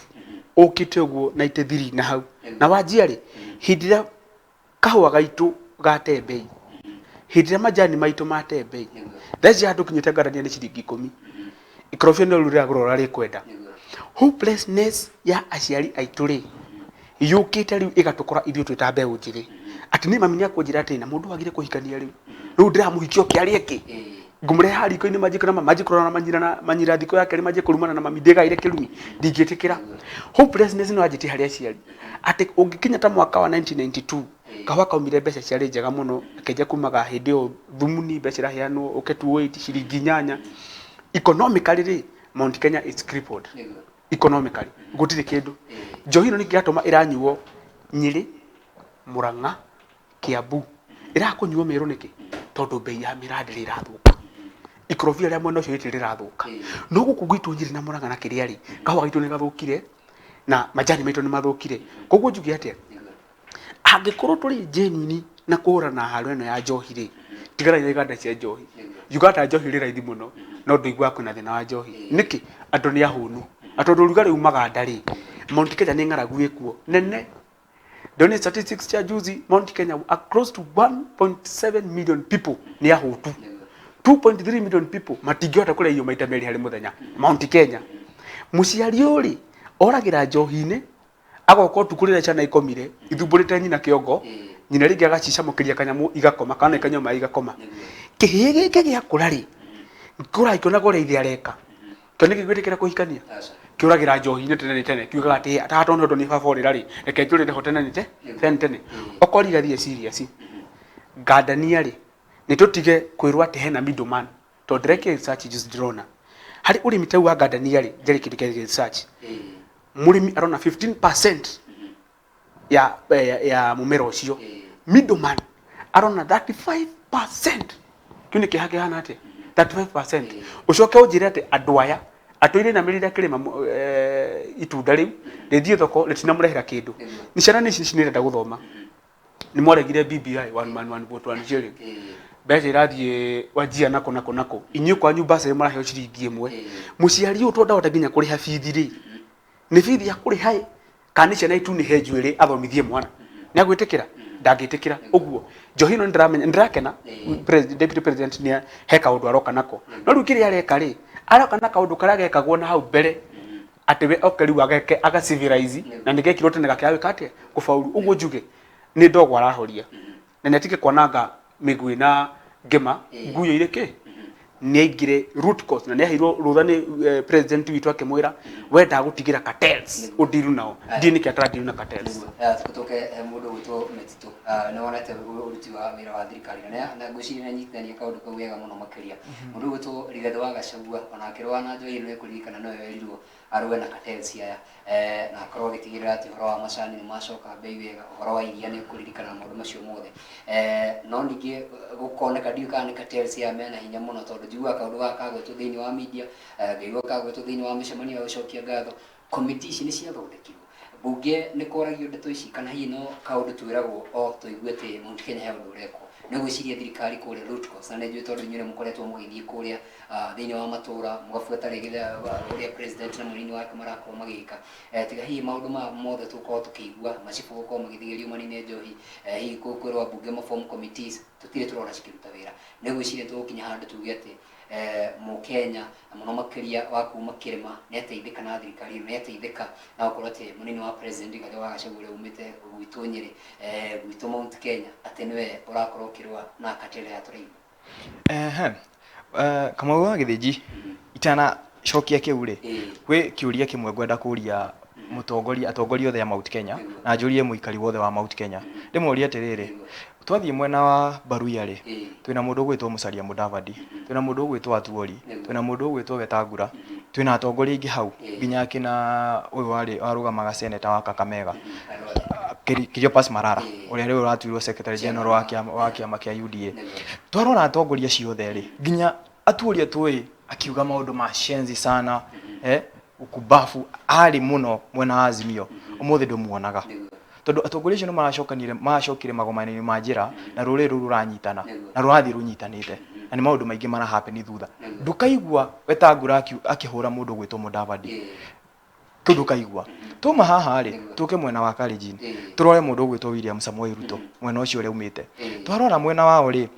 Speaker 1: ũkĩte ũguo 93 na hau. Na wanjia rĩ, hĩndĩ ĩrĩa kahũa gaitũ gate mbei, hĩndĩ ĩrĩa majani maitũ mate mbei,
Speaker 2: Nĩguo.
Speaker 1: thaa ici handũ ũkinyĩte ngarania nĩ ciringi ikũmi. Ikorobia no rĩu rĩragũra ũrĩa rĩkwenda.
Speaker 2: Nĩguo.
Speaker 1: Hopelessness ya aciari aitũ rĩ, yũkĩte rĩu ĩgatũkora ithuĩ twĩ ta mbeũ njĩthĩ. Atĩ niĩ mami nĩakũnjĩra atĩrĩ, na mũndũ wagire kũhikania rĩu, rĩu ndĩramũhikia oke arĩe kĩ?
Speaker 2: Ĩĩ.
Speaker 1: Ngũmũrehe haha riko-inĩ manjie kũrama, manjie kũrora na manyira na manyira thikũ ya kerĩ manjie kũrumana na mami ndĩgaire kĩrumi, ndingĩtĩkĩra. Hopelessness nĩ wanjĩtie harĩ aciari. Atĩ ũngĩkinya ta mwaka wa 1992, kahũa kaumire mbeca ciarĩ njega mũno, kenja kumaga hĩndĩ ĩyo thumuni mbeca iraheanwo ũke 208 ciringi inyanya. Economically rĩ, Mount Kenya is crippled.
Speaker 2: Nĩguo.
Speaker 1: Economically gũtirĩ kĩndũ. Njohi ĩno ningĩ yatũma ĩranyuo Nyĩrĩ, Mũrang'a, Kiambu. Ĩrakũnyuo Meru nĩkĩ? Tondũ mbei ya mĩraa ndĩrĩ ĩrathũka. Ikorobia rĩa mwena ũcio rĩtirĩ rĩrathũka. No gũkũ gwitũ Nyĩrĩ na Mũrang'a na kĩrĩa rĩ, kahũa gaitũ nĩ gathũkire na majani maitũ nĩ mathũkire. Koguo njuge atĩa? Angĩkorwo tũrĩ genuine na kũhũrana na haro ĩno ya njohi rĩ, tiganai na iganda cia njohi. Uganda njohi ĩrĩ raithi mũno, no ndũiguaga kwĩna thĩna wa njohi. Nĩkĩ? Andũ nĩ ahũnu. Na tondũ ũrugarĩ umaga nda rĩ, Mount Kenya nĩ ng'aragu ĩkuo nene. Ndonire statistics cia juzi, Mount Kenya close to 1.7 million people nĩ ahũtu. 2.3 million people matingĩhota kũrĩa irio maita merĩ harĩ mũthenya Mount Kenya. Mũciari ũyũ rĩ, oragĩra njohi-inĩ, agoka ũtukũ rĩrĩa ciana ikomire, ithumbũrĩte nyina kĩongo, nyina rĩngĩ agacicamũkĩria kanyamũ igakoma, kana ikanyua maĩ igakoma. Kĩhĩĩ gĩkĩ gĩakũra rĩ, gĩkũraga gĩkĩonaga ũrĩa ithe areka. Kĩo nĩkĩ gwĩtĩkĩra kũhikania?
Speaker 2: Aca.
Speaker 1: Kĩũragĩra njohi-inĩ tene nĩ tene, kiugaga atĩ atahatona ũndũ nĩ baba ũrĩra rĩ, reke njũrĩre ho tene nĩ tene tene. Okorwo rigathi serious, ngandania rĩ, nĩ tũtige kwĩrwo atĩ hena middleman. Tondũ ndĩrekire research juzi ndĩrona. Harĩ ũrĩmi ta ũyũ wa ngandania rĩ, njarĩ kĩndũ kĩa research.
Speaker 2: Ĩĩ.
Speaker 1: Mũrĩmi arona 15% ya mũmera ũcio.
Speaker 2: Ĩĩ.
Speaker 1: Middleman arona 35%. Kĩu nĩ kĩeha kĩhana atĩa? 35%.
Speaker 2: Ĩĩ.
Speaker 1: Ũcoke ũnjĩre atĩ andũ aya atũire inamĩrĩire akĩrĩma itunda rĩu rĩthiĩ thoko rĩtinamũrehera kĩndũ.
Speaker 2: Nĩguo.
Speaker 1: Nĩ ciana nĩ ici nĩirenda gũthoma. Nĩ mwaregire BBI one man one vote one shilling.
Speaker 2: Ĩĩ.
Speaker 1: Mbeca irathiĩ wanjia nako nako nako. Inyuĩ kwanyu bursary mũraheo ciringi ĩmwe.
Speaker 2: Ĩĩ.
Speaker 1: Mũciari ũyũ tondũ ndahota nginya kũrĩha bithi rĩ, nĩ bithi ya kũrĩha ĩ, kana nĩ ciana itunĩhe njuĩrĩ athomithie mwana? Nĩ agwĩtĩkĩra? Ndangĩtĩkĩra. Ũguo njohi ĩno nĩndĩramenya, nĩndĩrakena deputy president nĩ he kaũndũ aroka nako. No rĩu kĩrĩa areka rĩ, aroka na kaũndũ karĩa gekagwo na hau mbere atĩ we oke rĩu ageke aga civilize na nĩ gekirwo tene gakĩaga gwĩka atĩa kũbauru. Ũguo njuge nĩ ndogo arahoria na nĩ atige kwananga mĩguĩ na ngĩma nguyo irĩ kĩ nĩ aingĩre root cause na nĩ aheirwo rũtha nĩ president witũ akĩmwĩra we ndagũtigĩra cartels ũndiru nao. Ndiĩ nĩkĩ atarandiru na cartels.
Speaker 2: Tũke he mũndũ ũgwĩtwo Mĩtitũ, nĩ wonete ũruti wa wĩra wa thirikari na ngwĩciria nĩ anyitithania kaũndũ kau wega mũno makĩria. Mũndũ ũgwĩtwo Rigathĩ wa Gachagua onake rũa na njohi ĩno ĩkũririkana nowe werirwo arũe na cartels aya na akorwo agĩtigĩrĩra atĩ ũhoro wa macani nĩ macoka mbei wega, ũhoro wa iria nĩ ũkũririkana maũndũ macio mothe. No ningĩ gũkoneka ndiũĩ kana nĩ cartels aya mena hinya mũno tondũ njiguaga kaũndũ gaka kagwetwo thĩinĩ wa media, ngaigua kagwetwo thĩinĩ wa mĩcemanio ya gũcokia ngatho. Komiti ici nĩ ciathondekirwo, mbunge nĩ kwaragio ndeto ici kana hihi no kaũndũ twĩragwo o tũigue atĩ Mount Kenya he ũndũ ũrekwo. Nĩ ngwĩciria thirikari kũrĩa root cause na nĩ njũĩ tondũ inyuĩ nĩ mũkoretwo mũgĩthiĩ kũrĩa thĩinĩ wa matũra mũgabuata rĩngĩ ũrĩa president na mũnini wake marakorwo magĩka. Tiga hihi maũndũ maya mothe tũgũkorwo tũkĩigua macibũ gũkorwo magĩthigĩrio manine njohi, hihi kwĩrwo ambunge ma form committees, tũtirĩ tũrona cikĩruta wĩra. Nĩ ngwĩciria tũgũkinya handũ tuge atĩ Mũkenya na mũno makĩria wa kuma kĩrĩma nĩ ateithĩka na thirikari ĩno, nĩ ateithĩka na gũkorwo atĩ mũnini wa president Rigathĩ wa Gachagua ũrĩa umĩte gwitũ Nyĩrĩ, gwitũ Mount Kenya, atĩ nĩwe ũrakorwo ũkĩrũa na cartel aya tũraigua.
Speaker 3: Ehe. Kamau wa Gĩthĩnji, itanacokia kĩu rĩ, gwĩ kĩũria kĩmwe ngwenda kũria mũtongoria, atongoria othe a Mount Kenya, na njũrie mũikari wothe wa Mount Kenya. Ndĩmorie atĩrĩrĩ, twathiĩ mwena wa Baruya rĩ, twĩna mũndũ ũgwĩtwo Musalia Mudavadi, twĩna mũndũ ũgwĩtwo Atuori, twĩna mũndũ ũgwĩtwo Wetangula, twĩna atongoria aingĩ hau, nginya akina ũyũ warĩ warũgamaga seneta wa Kakamega, Cleopas Malala, ũrĩa rĩu ũratuirwo secretary general wa kĩama kĩa UDA. Twarora atongoria acio othe rĩ, nginya Atuori atũĩ akiuga maũndũ ma shenzi sana, Ukubafu arĩ mũno mwena wa Azimio, ũmũthĩ ndũmuonaga. Tondũ atongoria acio nĩ maracokanire, maracokire magomano-inĩ ma njĩra na rũrĩrĩ rũu rũranyitana na rũrathiĩ rũnyitanĩte, na nĩ maũndũ maingĩ mara happen thutha. Ndũkaigua Wetangula akĩhũra mũndũ ũgwĩtwo Mudavadi, kĩu ndũkaigua. Tuma haha rĩ, tũke mwena wa Kalenjin, tũrore mũndũ ũgwĩtwo William Samoei Ruto, mwena ũcio ũrĩa umĩte. Twarora mwena wao rĩ,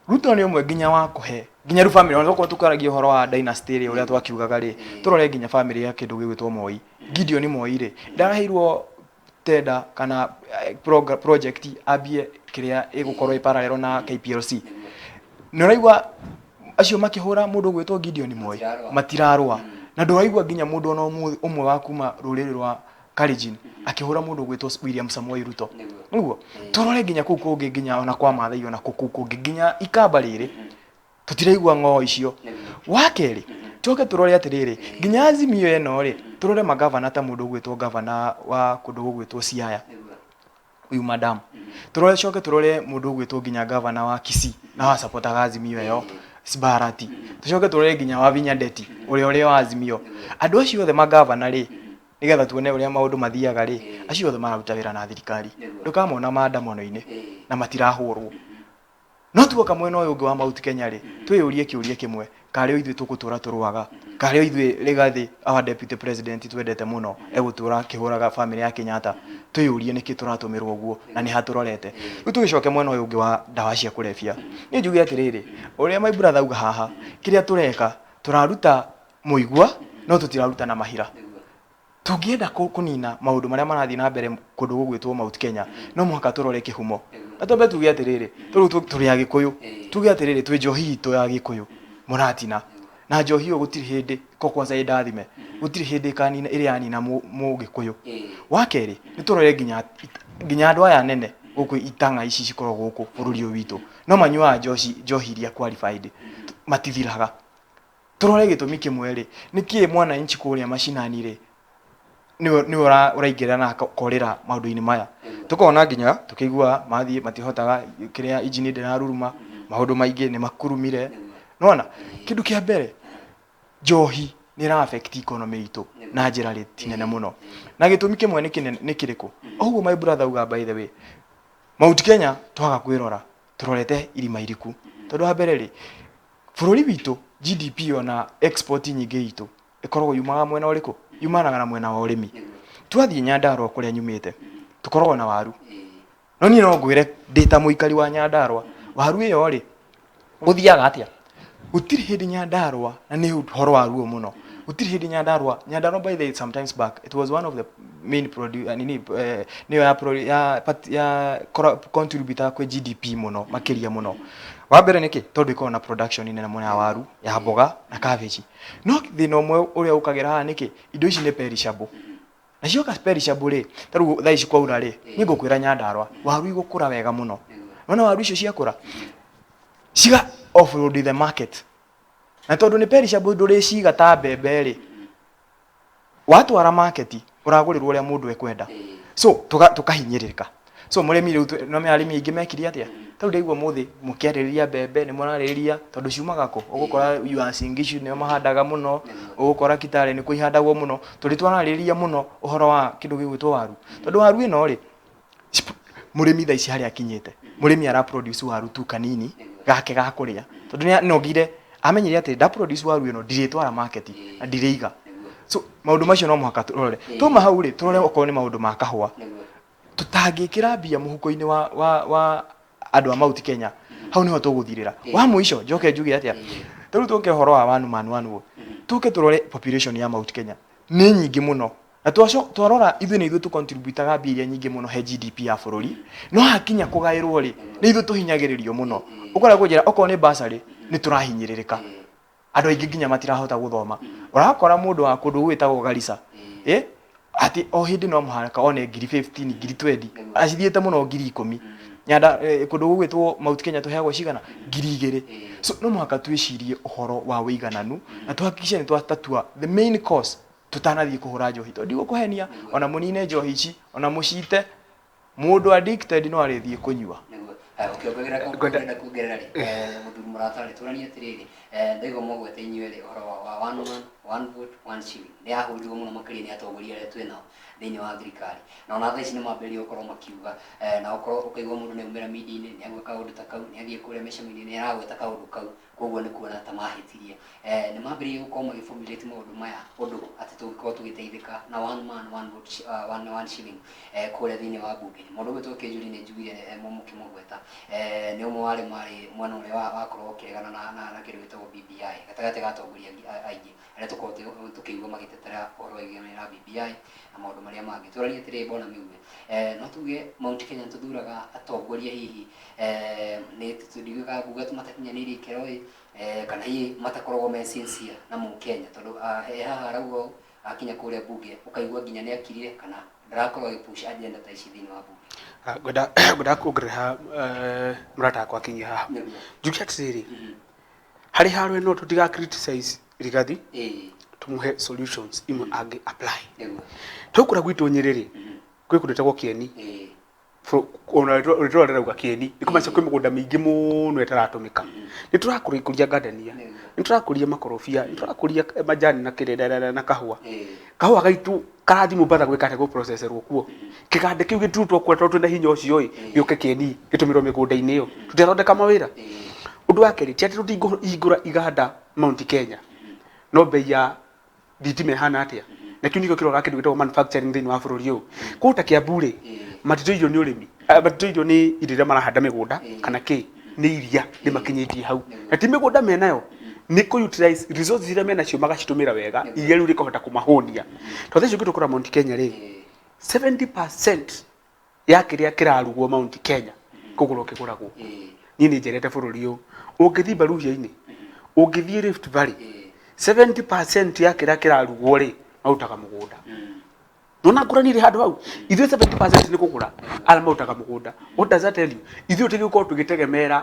Speaker 3: Ruto nĩ ũmwe nginya wa kũhe nginya rĩu family, ona tokorwo tũkaragia ũhoro wa dynasty rĩ, ũrĩa twakiugaga rĩ, tũrore nginya family ya kĩndũ gĩgwĩtwo Moi. Gideon Moi rĩ, ndaraheirwo tender kana project ambie kĩrĩa ĩgũkorwo ĩ parallel na KPLC. Nĩ ũraigua acio makĩhũra mũndũ ũgwĩtwo Gideon Moi? Matirarũa. Na ndũraigua nginya mũndũ ona ũmwe wa kuma rũrĩrĩ rwa Kalenjin akĩhũra mũndũ ũgwĩtwo William Samoei Ruto. Nĩguo tũrore nginya kũu kũngĩ, nginya ona kwa Maathai, ona kũu kũngĩ, nginya Ikamba rĩrĩ tũtiraigua ng'oo icio. Wa kerĩ, tũke tũrore atĩrĩrĩ, nginya Azimio ĩno rĩ, tũrore magavana ta mũndũ ũgwĩtwo gavana wa kũndũ gũgwĩtwo Siaya, ũyũ madam. Tũrore, coke tũrore mũndũ ũgwĩtwo nginya gavana wa Kisii na wa supportaga Azimio ĩyo, Barati. Tũcoke tũrore nginya wa Vinya Ndeti ũrĩa wa Azimio. Andũ acio othe magavana rĩ, nĩgetha tuone ũrĩa maũndũ mathiaga rĩ, acio othe mararuta wĩra na thirikari. Ndũkamona maandamano-inĩ na matirahũrwo. No tuoka mwena ũyũ ũngĩ wa Mount Kenya rĩ, twĩyũrie kĩũria kĩmwe, karĩ o ithuĩ tũgũtũra tũrũaga? Karĩ o ithuĩ Rigathi, our deputy president twendete mũno, egũtũra akĩhũraga family ya Kenyatta? Twĩyũrie nĩkĩ tũratũmĩrwo ũguo na nĩ ha tũrorete. Rĩu tũgĩcoke mwena ũyũ ũngĩ wa ndawa cia kũrebia, niĩ njuge atĩrĩrĩ, ũrĩa my brother auga haha, kĩrĩa tũreka, tũraruta mũigua no tũtiraruta na mahira. Tũngĩenda kũnina maũndũ marĩa marathiĩ na mbere kũndũ gũgwĩtwo Mount Kenya, no mũhaka tũrore kĩhumo. Na twambe tuge atĩrĩrĩ, rĩu tũrĩ Agĩkũyũ, tuge atĩrĩrĩ, twĩ njohi itũ ya Gĩkũyũ, mũratina. Na njohi ĩyo gũtirĩ hĩndĩ, ko kwanza ĩ ndathime, gũtirĩ hĩndĩ ĩkanina, ĩrĩ yanina Mũgĩkũyũ. Wa kerĩ, nĩ tũrore nginya andũ aya anene gũkũ itang'a ici cikoragwo gũkũ bũrũri ũyũ witũ, no manyuaga njohi iria qualified, matithiraga. Tũrore gĩtũmi kĩmwe rĩ, nĩkĩ mwananchi kũrĩa macinani rĩ, nĩwe ũraingĩrĩra na akorĩra maũndũ-inĩ maya. Tũkona nginya tũkĩigua mathiĩ matihotaga, kĩrĩa injini ndĩraruruma, maũndũ maingĩ nĩ makurumire. Nĩwona? Kĩndũ kĩa mbere, njohi nĩ ĩra affect economy itũ na njĩra rĩti nene mũno. Na gĩtũmi kĩmwe nĩ kĩnene nĩ kĩrĩkũ? Ũguo my brother auga, by the way, Mount Kenya twaga kwĩrora tũrorete irima iriku. Tondũ wa mbere rĩ, bũrũri witũ GDP ona export nyingĩ itũ ĩkoragwo yumaga mwena ũrĩkũ? Yumanaga na mwena wa ũrĩmi. Twathiĩ Nyandarua kũrĩa nyumĩte, tũkoragwo na waru. No niĩ no ngwĩre ndĩ ta mũikari wa Nyandarua, waru ĩyo rĩ, gũthiaga atĩa? Gũtirĩ hĩndĩ Nyandarua, na nĩ ũhoro wa ruo mũno, gũtirĩ hĩndĩ Nyandarua, Nyandarua by the way sometimes back, it was one of the main produ nini, nĩyo ya, pro, ya, ya contributor kwĩ GDP mũno, makĩria mũno. Wa mbere nĩkĩ? Tondũ ĩkoragwo na production nene mũno ya waru, ya mboga na cabbage. No thĩna ũmwe ũrĩa ũkagĩra haha nĩkĩ? Indo ici nĩ perishable. Na cioka perishable rĩ, ta rĩu thaa ici kwaura rĩ, niĩ ngũkwĩra Nyandarua, waru igũkũra wega mũno. Nona waru icio ciakũra, ciga offload the market. Na tondũ nĩ perishable ndũrĩciga ta mbembe rĩ, watwara market ũragũrĩrwo ũrĩa mũndũ ekwenda. So tũkahinyĩrĩrĩka. So mũrĩmi rĩu, no arĩmi aingĩ mekire atĩa? Ta rĩu ndaigua mũthĩ mũkĩarĩrĩria mbembe, nĩ mũrarĩrĩria tondũ ciumaga kũ? Ũgũkora Uasin Gishu nĩo mahandaga mũno, ũgũkora Kitale nĩkuo ihandagwo mũno. Tũrĩ twararĩrĩria mũno ũhoro wa kĩndũ gĩgwĩtwo waru. Tondũ waru ĩno rĩ, mũrĩmi thaa ici harĩa akinyĩte, mũrĩmi ara produce waru tu kanini gake ga kũrĩa. Tondũ nĩ anogire, amenyire atĩ nda produce waru ĩno ndirĩtwara market na ndirĩiga. So maũndũ macio no mũhaka tũrore. Twauma hau rĩ, tũrore okorwo nĩ maũndũ ma kahũa. Tũtangĩkĩra mbia mũhuko-inĩ wa andũ a Mount Kenya, hau nĩho tũgũthirĩra. Wa mũico njoke njuge atĩa, ta rĩu tũke ũhoro wa one man one vote, tũke tũrore population ya Mount Kenya nĩ nyingĩ mũno, na twarora ithuĩ nĩ ithuĩ tũcontributaga mbia iria nyingĩ mũno he GDP ya bũrũri, no hakinya kũgaĩrwo rĩ, nĩ ithuĩ tũhinyagĩrĩrio mũno. Ũkora kũnjĩra okorwo nĩ bursary nĩ tũrahinyĩrĩrĩka, andũ aingĩ nginya matirahota gũthoma. Ũrakora mũndũ wa kũndũ gwĩtagwo Garissa, atĩ o hĩndĩ no mũhaka one ngiri 15, ngiri 20, acithiĩte mũno ngiri 10. Nyanda, kũndũ gũgwĩtwo Mount Kenya tũheagwo cigana? Ngiri 2. So no mũhaka twĩcirie ũhoro wa ũigananu na tũhakikishe nĩ twatatua the main cause tũtanathiĩ kũhũra njohi. Tondũ ndigũkũhenia, ona mũnine njohi ici, ona mũcite, mũndũ addicted no arĩthiĩ kũnyua.
Speaker 2: Ũkĩongagĩrĩra kaũndũ ũrenda kuongerera rĩ, mũthuri mũrata rĩ, tũranie atĩrĩrĩ, ndaigua mwagweta inyuĩ rĩ ũhoro wa one man One vote one shilling nĩ yahũrirwo mũno makĩria nĩ atongoria arĩa twĩ nao thĩinĩ wa thirikari, na ona thaa ici nĩ mambĩrĩria gũkorwo makiuga na ũkorwo ũkaigua mũndũ nĩ aumĩra media-inĩ nĩ auga kaũndũ ta kau, nĩ athiĩ kũrĩa mĩcemanio-inĩ nĩ aragweta kaũndũ kau, koguo nĩ kuona ta mahĩtirie. Nĩ mambĩrĩirie gũkorwo magĩ formulate maũndũ maya ũndũ atĩ tũngĩkorwo tũgĩteithĩka na one man one vote one shilling kũrĩa thĩinĩ wa mbunge. Mũndũ ũgwĩtwo Kĩnjũri nĩ njiguire mũkĩmũgweta, nĩ ũmwe wa arĩa marĩ mwena ũrĩa wakorwo ũkĩregana na kĩndũ gĩtagwo BBI gatagatĩ ga atongoria aingĩ arĩa tũkoragwo tũkĩigua magĩtetera ũhoro wĩgiĩ na BBI na maũndũ marĩa mangĩ. Tũranie atĩrĩrĩ Bwana Mĩgwĩ, no tuge Mount Kenya nĩ tũthuraga atongoria hihi nĩ ndiũĩ kana nguga matakinyanĩirie ikĩro ĩ, kana hihi matakoragwo me sincere na mũkenya, tondũ he haha arauga ũũ, akinya kũrĩa mbunge ũkaigua nginya nĩ akirire kana ndarakorwo agĩ push agenda ta ici thĩinĩ wa mbunge.
Speaker 1: Ngwenda kuongerera mũrata wakwa akinyia haha. Njuge atĩrĩrĩ, harĩ haro ĩno tũtiga criticize Rigathi, tũmũhe solutions imwe angĩ apply. Tũu kũrĩa gwitũ Nyĩrĩ rĩ, kwĩ kũndũ gwĩtagwo Kĩeni. Ona rĩtwa rĩrauga Kĩeni, nĩ kũmaanisha kwĩ mĩgũnda mĩingĩ mũno ĩtaratũmĩka. Nĩ tũrakũria ngandania, nĩ tũrakũria makorobia, nĩ tũrakũria majani na kĩrĩa na kahũa. Kahũa gaitũ karathiĩ Mombatha gwĩka atĩa? Gũ process erwo kuo. Kĩganda kĩu gĩtirutwo kuo tondũ twĩna hinya ũcio ĩ, gĩũke Kĩeni gĩtũmĩrwo mĩgũnda-inĩ ĩyo. Tũtirathondeka mawĩra. Ũndũ wa kerĩ, ti atĩ tũtingĩhingũra iganda Mount Kenya, no bei ya thitima ĩhana atĩa? Na kĩu nĩkĩo kĩroraga kĩndũ gĩtagwo manufacturing thĩinĩ wa bũrũri ũyũ. Kũu ta Kiambu rĩ, matitũirio nĩ ũrĩmi, matitũirio nĩ irio iria marahanda mĩgũnda kana kĩ, nĩ iria rĩmakinyĩtie hau. Na ti mĩgũnda menayo, nĩ kũ utilize resources iria menacio magacitũmĩra wega, iria rĩu rĩkahota kũmahũnia. Tondũ thaa ici ũngĩtua kũrora Mount Kenya rĩ, 70% ya kĩrĩa kĩrarugwo Mount Kenya kũgũrwo kĩgũragwo. Niĩ nĩ njerete bũrũri ũyũ, ũngĩthiĩ Mbaruhia-inĩ, ũngĩthiĩ Rift Valley, 70% ya kĩrĩa kĩrarugwo rĩ, marutaga mũgũnda. Nona ngũrani ĩrĩ handũ hau, ithuĩ 70% nĩ kũgũra, arĩa marutaga mũgũnda. What does that tell you? Ithuĩ tũtigĩkorwo tũgĩtegemera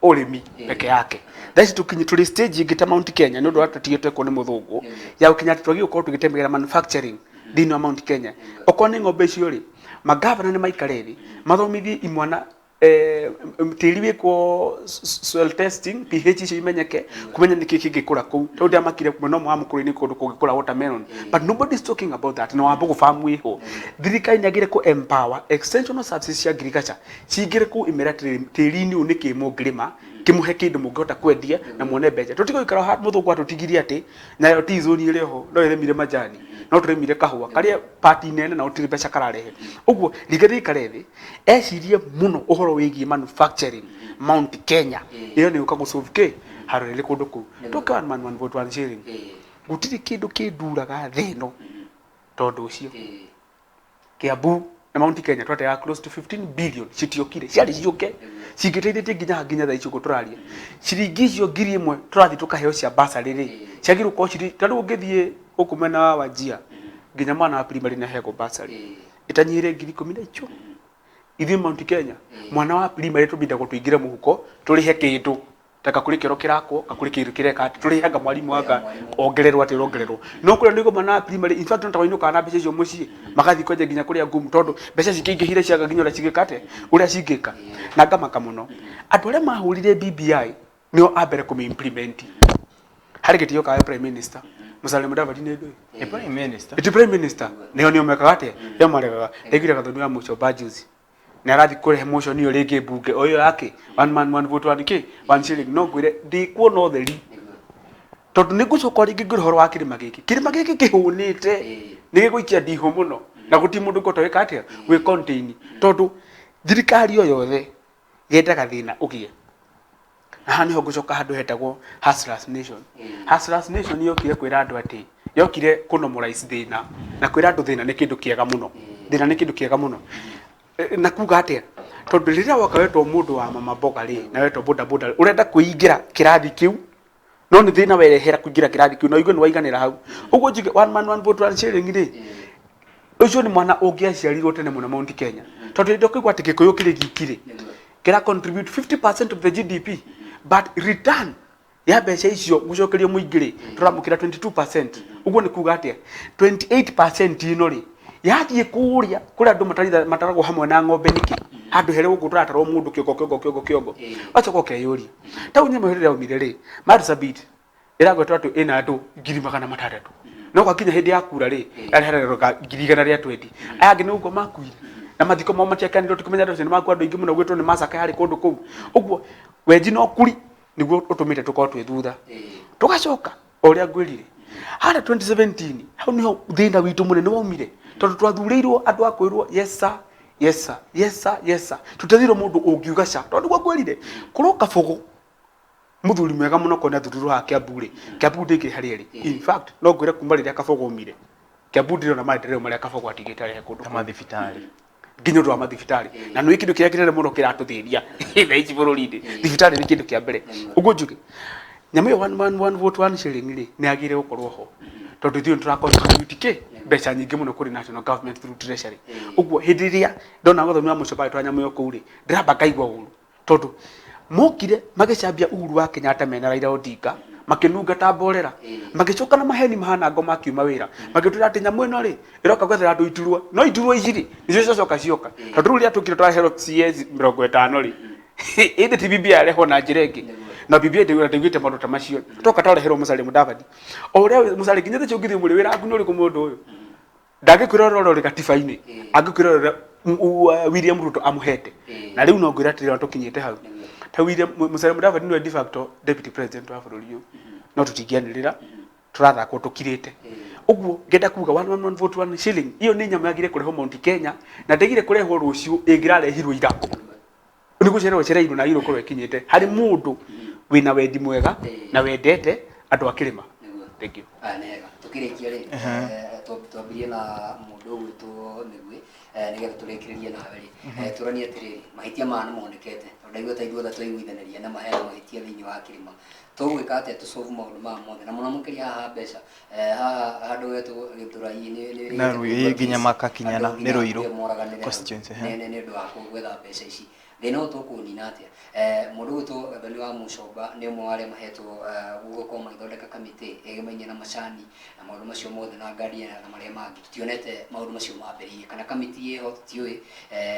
Speaker 1: ũrĩmi peke yake. Thaa ici tũkinyi tũrĩ stage ĩngĩ ta Mount Kenya nĩ ũndũ wa tũtigĩtwo twekwo nĩ mũthũngũ ya gũkinya atĩ twagĩrĩirwo gũkorwo tũgĩtegemera manufacturing thĩinĩ wa Mount Kenya. Okorwo nĩ ng'ombe icio rĩ, magavana nĩ maikare thĩ mathomithie imwana tĩri wĩkwo soil testing, pH icio imenyeke, kũmenya nĩkĩ kĩngĩkũra kũu. Tondũ ndĩramakire mwena ũmwe wa Mũkũrwe-inĩ kũndũ kũngĩkũra watermelon, but nobody is talking about that. Na Wambugu farm wĩho. Thirikari nĩ yagĩrĩire kũ empower extension services cia agriculture cingĩre kũu imere atĩrĩrĩ, tĩri-inĩ ũyũ nĩkĩ mũngĩrĩma kĩmũhe kĩndũ mũngĩhota kwendia na muone mbeca. Tũtige gũikara haha mũthũngũ atũtigirie atĩ nayo tea zone ĩrĩ ho no ĩrĩmire majani, no tũrĩmire kahũa karĩa part nene na gũtirĩ mbeca kararehe. Ũguo Rigathi aikare thĩ ecirie mũno ũhoro wĩgiĩ manufacturing Mount Kenya ĩyo nĩ gũka gũ solve kĩ haro rĩrĩ kũndũ kũu. Tũke one man one vote one shilling, gũtirĩ kĩndũ kĩnduraga thĩ ĩno tondũ ũcio. Kiambu na Mount Kenya twateaga close to 15 billion, citiokire, ciarĩ ciũke cingĩteithĩtie nginya nginya thaa ici ũguo tũraria. Ciringi icio 1000 tũrathiĩ tũkaheo cia bursary rĩ, ciagĩrĩirwo gũkorwo cirĩ ta rĩu ũngĩthiĩ gũkũ mwena wa Wajir, nginya mwana wa primary nĩ aheagwo bursary ĩtanyihĩire 10,000 na icio. Ithuĩ Mount Kenya, mwana wa primary tũbindagwo tũingĩre mũhuko tũrĩhe kĩndũ ta kakũrĩ kĩoro kĩrakwo, kakũrĩ kĩndũ kĩreka atĩ tũrĩhaga mwarimũ anga ongererwo atĩ ũrongererwo. No kũrĩa nĩ mwana wa primary, in fact no ta wainũkaga na mbeca icio mũciĩ magathiĩ kwenja nginya kũrĩa ngumu tondũ mbeca cingĩingĩhire ciaga nginya ũrĩa cingĩka atĩa, ũrĩa cingĩka. Na ngamaka mũno andũ arĩa mahũrire BBI nĩo a mbere kũmĩ implement. Harĩ gĩtĩo kawe prime minister Musalia Mudavadi nĩ ndũĩ?
Speaker 3: Nĩ prime minister.
Speaker 1: Ĩti prime minister nĩo nĩo mekaga atĩa, nĩo maregaga. Ndaiguire Gathoni wa Mũchomba juzi nĩ arathiĩ kũrehe motion ĩyo rĩngĩ mbunge o ĩyo yake, one man one vote one kĩ one shilling. No ngwĩre ndikuona ũtheri tondũ nĩ ngũcoka rĩngĩ ngwĩre ũhoro wa kĩrĩma gĩkĩ. Kĩrĩma gĩkĩ kĩhũnĩte nĩ gĩgũikia ndihũ mũno na gũtirĩ mũndũ ũngĩhota gwĩka atĩa, gwĩ contain, tondũ thirikari o yothe yendaga thĩna ũgĩe. Na haha nĩho ngũcoka handũ hetagwo Hustlers Nation. Hustlers Nation yokire kwĩra andũ atĩ yokire kũ normalize thĩna na kwĩra andũ thĩna nĩ kĩndũ kĩega mũno, thĩna nĩ kĩndũ kĩega mũno. Na kuga atĩa? Tondũ rĩrĩa woka wetwo mũndũ wa mama mboga rĩ, na wetwo boda boda rĩ, ũrenda kwĩingĩra kĩrathi kĩu, no nĩ thĩna werehera kũingĩra kĩrathi kĩu na ũigue nĩ waiganĩra hau. Ũguo njuge one man one vote one shilling rĩ, ũcio nĩ mwana ũngĩaciarirwo tene mũno Mount Kenya. Tondũ hĩndĩ ĩrĩa ũkũigua atĩ Gĩkũyũ kĩrĩ giki rĩ, kĩra contribute 50% of the GDP, but return ya mbeca icio gũcokerio mũingĩ rĩ, tũramũkĩra 22%. Ũguo nĩ kuga atĩa? 28% ĩno rĩ, yathiĩ kũrĩa kũrĩa andũ mataragwo hamwe na ng'ombe nĩkĩ? Handũ herĩ gũkũ tũratarwo mũndũ kĩongo kĩongo kĩongo kĩongo. Wacoka ũkeyũria, taũni ĩmwe rĩrĩa yaumire rĩ, Marsabit Ĩragwetwo atĩ ĩna andũ 600,000, no gwakinya hĩndĩ ya kura rĩ, yarĩ ka 120,000. Aya angĩ nĩ gũkua makuire na mathiko mao matiakanirwo, tũkĩmenya andũ acio nĩ makua. Andũ aingĩ mũno gwĩtwo nĩ macaka yarĩ kũndũ kũu ũguo. Wenji na ũkuri nĩguo ũtũmĩte tũkorwo twĩ thutha. Tũgacoka o ũrĩa ngwĩrire harĩa 2017, hau niho thĩna witũ mũnene waumire, tondũ twathurĩirwo andũ a kwĩrwo, "Yes sir, yes sir, yes sir, yes sir." Tũtethirwo mũndũ ũngiuga ca, tondũ nĩguo ngwĩrire kũroka bũgũ muthuri mwega muno kona thurirwo haha Kiambu rĩ, Kiambu ndĩkĩrĩ harĩa ĩrĩ. In fact, no ngwĩre kuma rĩrĩa Kabogo aumire, Kiambu ndĩrona maendeleo marĩa Kabogo atigĩte arehe kũndũ
Speaker 3: ta kũu. Mathibitarĩ.
Speaker 1: Nginya ũndũ wa mathibitarĩ, na nĩ kĩndũ kĩrĩa kĩnene mũno kĩratũthĩnia thaa ici bũrũri-inĩ. Thibitarĩ nĩ kĩndũ kĩa mbere. Ũguo njuge nyamũ ĩyo one man one vote one shilling rĩ, nĩ yagĩrĩire gũkorwo ho, tondũ ithuĩ nĩ tũra contribute kĩ mbeca nyingĩ mũno kũrĩ national government through treasury. Ũguo hĩndĩ ĩrĩa ndona Gathoni wa Mũcomba agĩtwara nyamũ ĩyo kũu rĩ, ndĩramba ngaigua ũru, tondũ mokire magĩcambia Uhuru wa Kenyatta mena Raila Odinga, makĩnunga ta mborera, magĩcoka na maheni mahana ngoma, akiuma wĩra, magĩtwĩra atĩ nyamũ ĩno rĩ ĩroka gwethera andũ iturwa. No iturwa ici rĩ, nĩcio ciacoka cioka, tondũ rĩu rĩrĩa tũkire twareherwo CS 50 rĩ, ĩndĩ ti BBI yarehwo na njĩra ĩngĩ, na BBI ndĩiguĩte maũndũ ta macio. Toka twareherwo Musalia Mudavadi, o ũrĩa Musalia nginya thaa ici ũngĩthiĩ mũrĩ wĩra waku nĩ ũrĩkũ, mũndũ ũyũ ndangĩkwĩra ũrĩa ũrĩ gatiba-inĩ, angĩkwĩra ũrĩa William Ruto amũhete. Na rĩu no ngwĩra atĩrĩrĩ, ona tũkinyĩte hau ta William Musalia Mudavadi nĩwe de facto deputy president wa bũrũri ũyũ, no tũtingĩanĩrĩra, tũrathakwo tũkirĩte. Ũguo ngenda kuga one man one vote one shilling iyo nĩ nyamũ yagire kũrehwo Mount Kenya, na ndĩgire kũrehwo rũciũ, ĩngĩrarehirwo ira, nĩ gũcererwo ĩcereirwo na agĩrĩirwo gũkorwo ĩkinyĩte harĩ mũndũ wĩna wendi mwega na wendete andũ a kĩrĩma. Thank you.
Speaker 2: Aya, nĩ hega. Tũkĩrĩkia rĩ, twambirie na mũndũ ũgwĩtwo Mĩgwĩ, nĩgetha tũrĩkĩrĩrie nawe rĩ, tũranie atĩrĩrĩ, mahĩtia maya nĩ monekete, tondũ ndaigua ta ithuothe twaiguithanĩria na mahena mahĩtia thĩinĩ wa kĩrĩma. Tũgwĩka atĩa tũsolve maũndũ maya mothe, na mũno makĩria haha mbeca, haha handũ hetwo Gĩthũrai nĩ
Speaker 3: Na nginya makakinyana,
Speaker 2: andũ
Speaker 3: nĩ
Speaker 2: nginya
Speaker 3: Ruiru
Speaker 2: moraganĩre hau.
Speaker 3: Constituency,
Speaker 2: Nĩ ũndũ wa gwetha mbeca ici. Thĩna ũyũ tũkũũnina atĩa? Mũndũ ũgwĩtwo Gathoni wa Mũcomba nĩ ũmwe wa arĩa mahetwo gũkorwo magĩthondeka kamĩtĩ ĩgemaine na macani na maũndũ macio mothe na Guardian na marĩa mangĩ. Tũtionete maũndũ macio mambĩrĩirie, kana kamĩtĩ ĩho tũtiũĩ,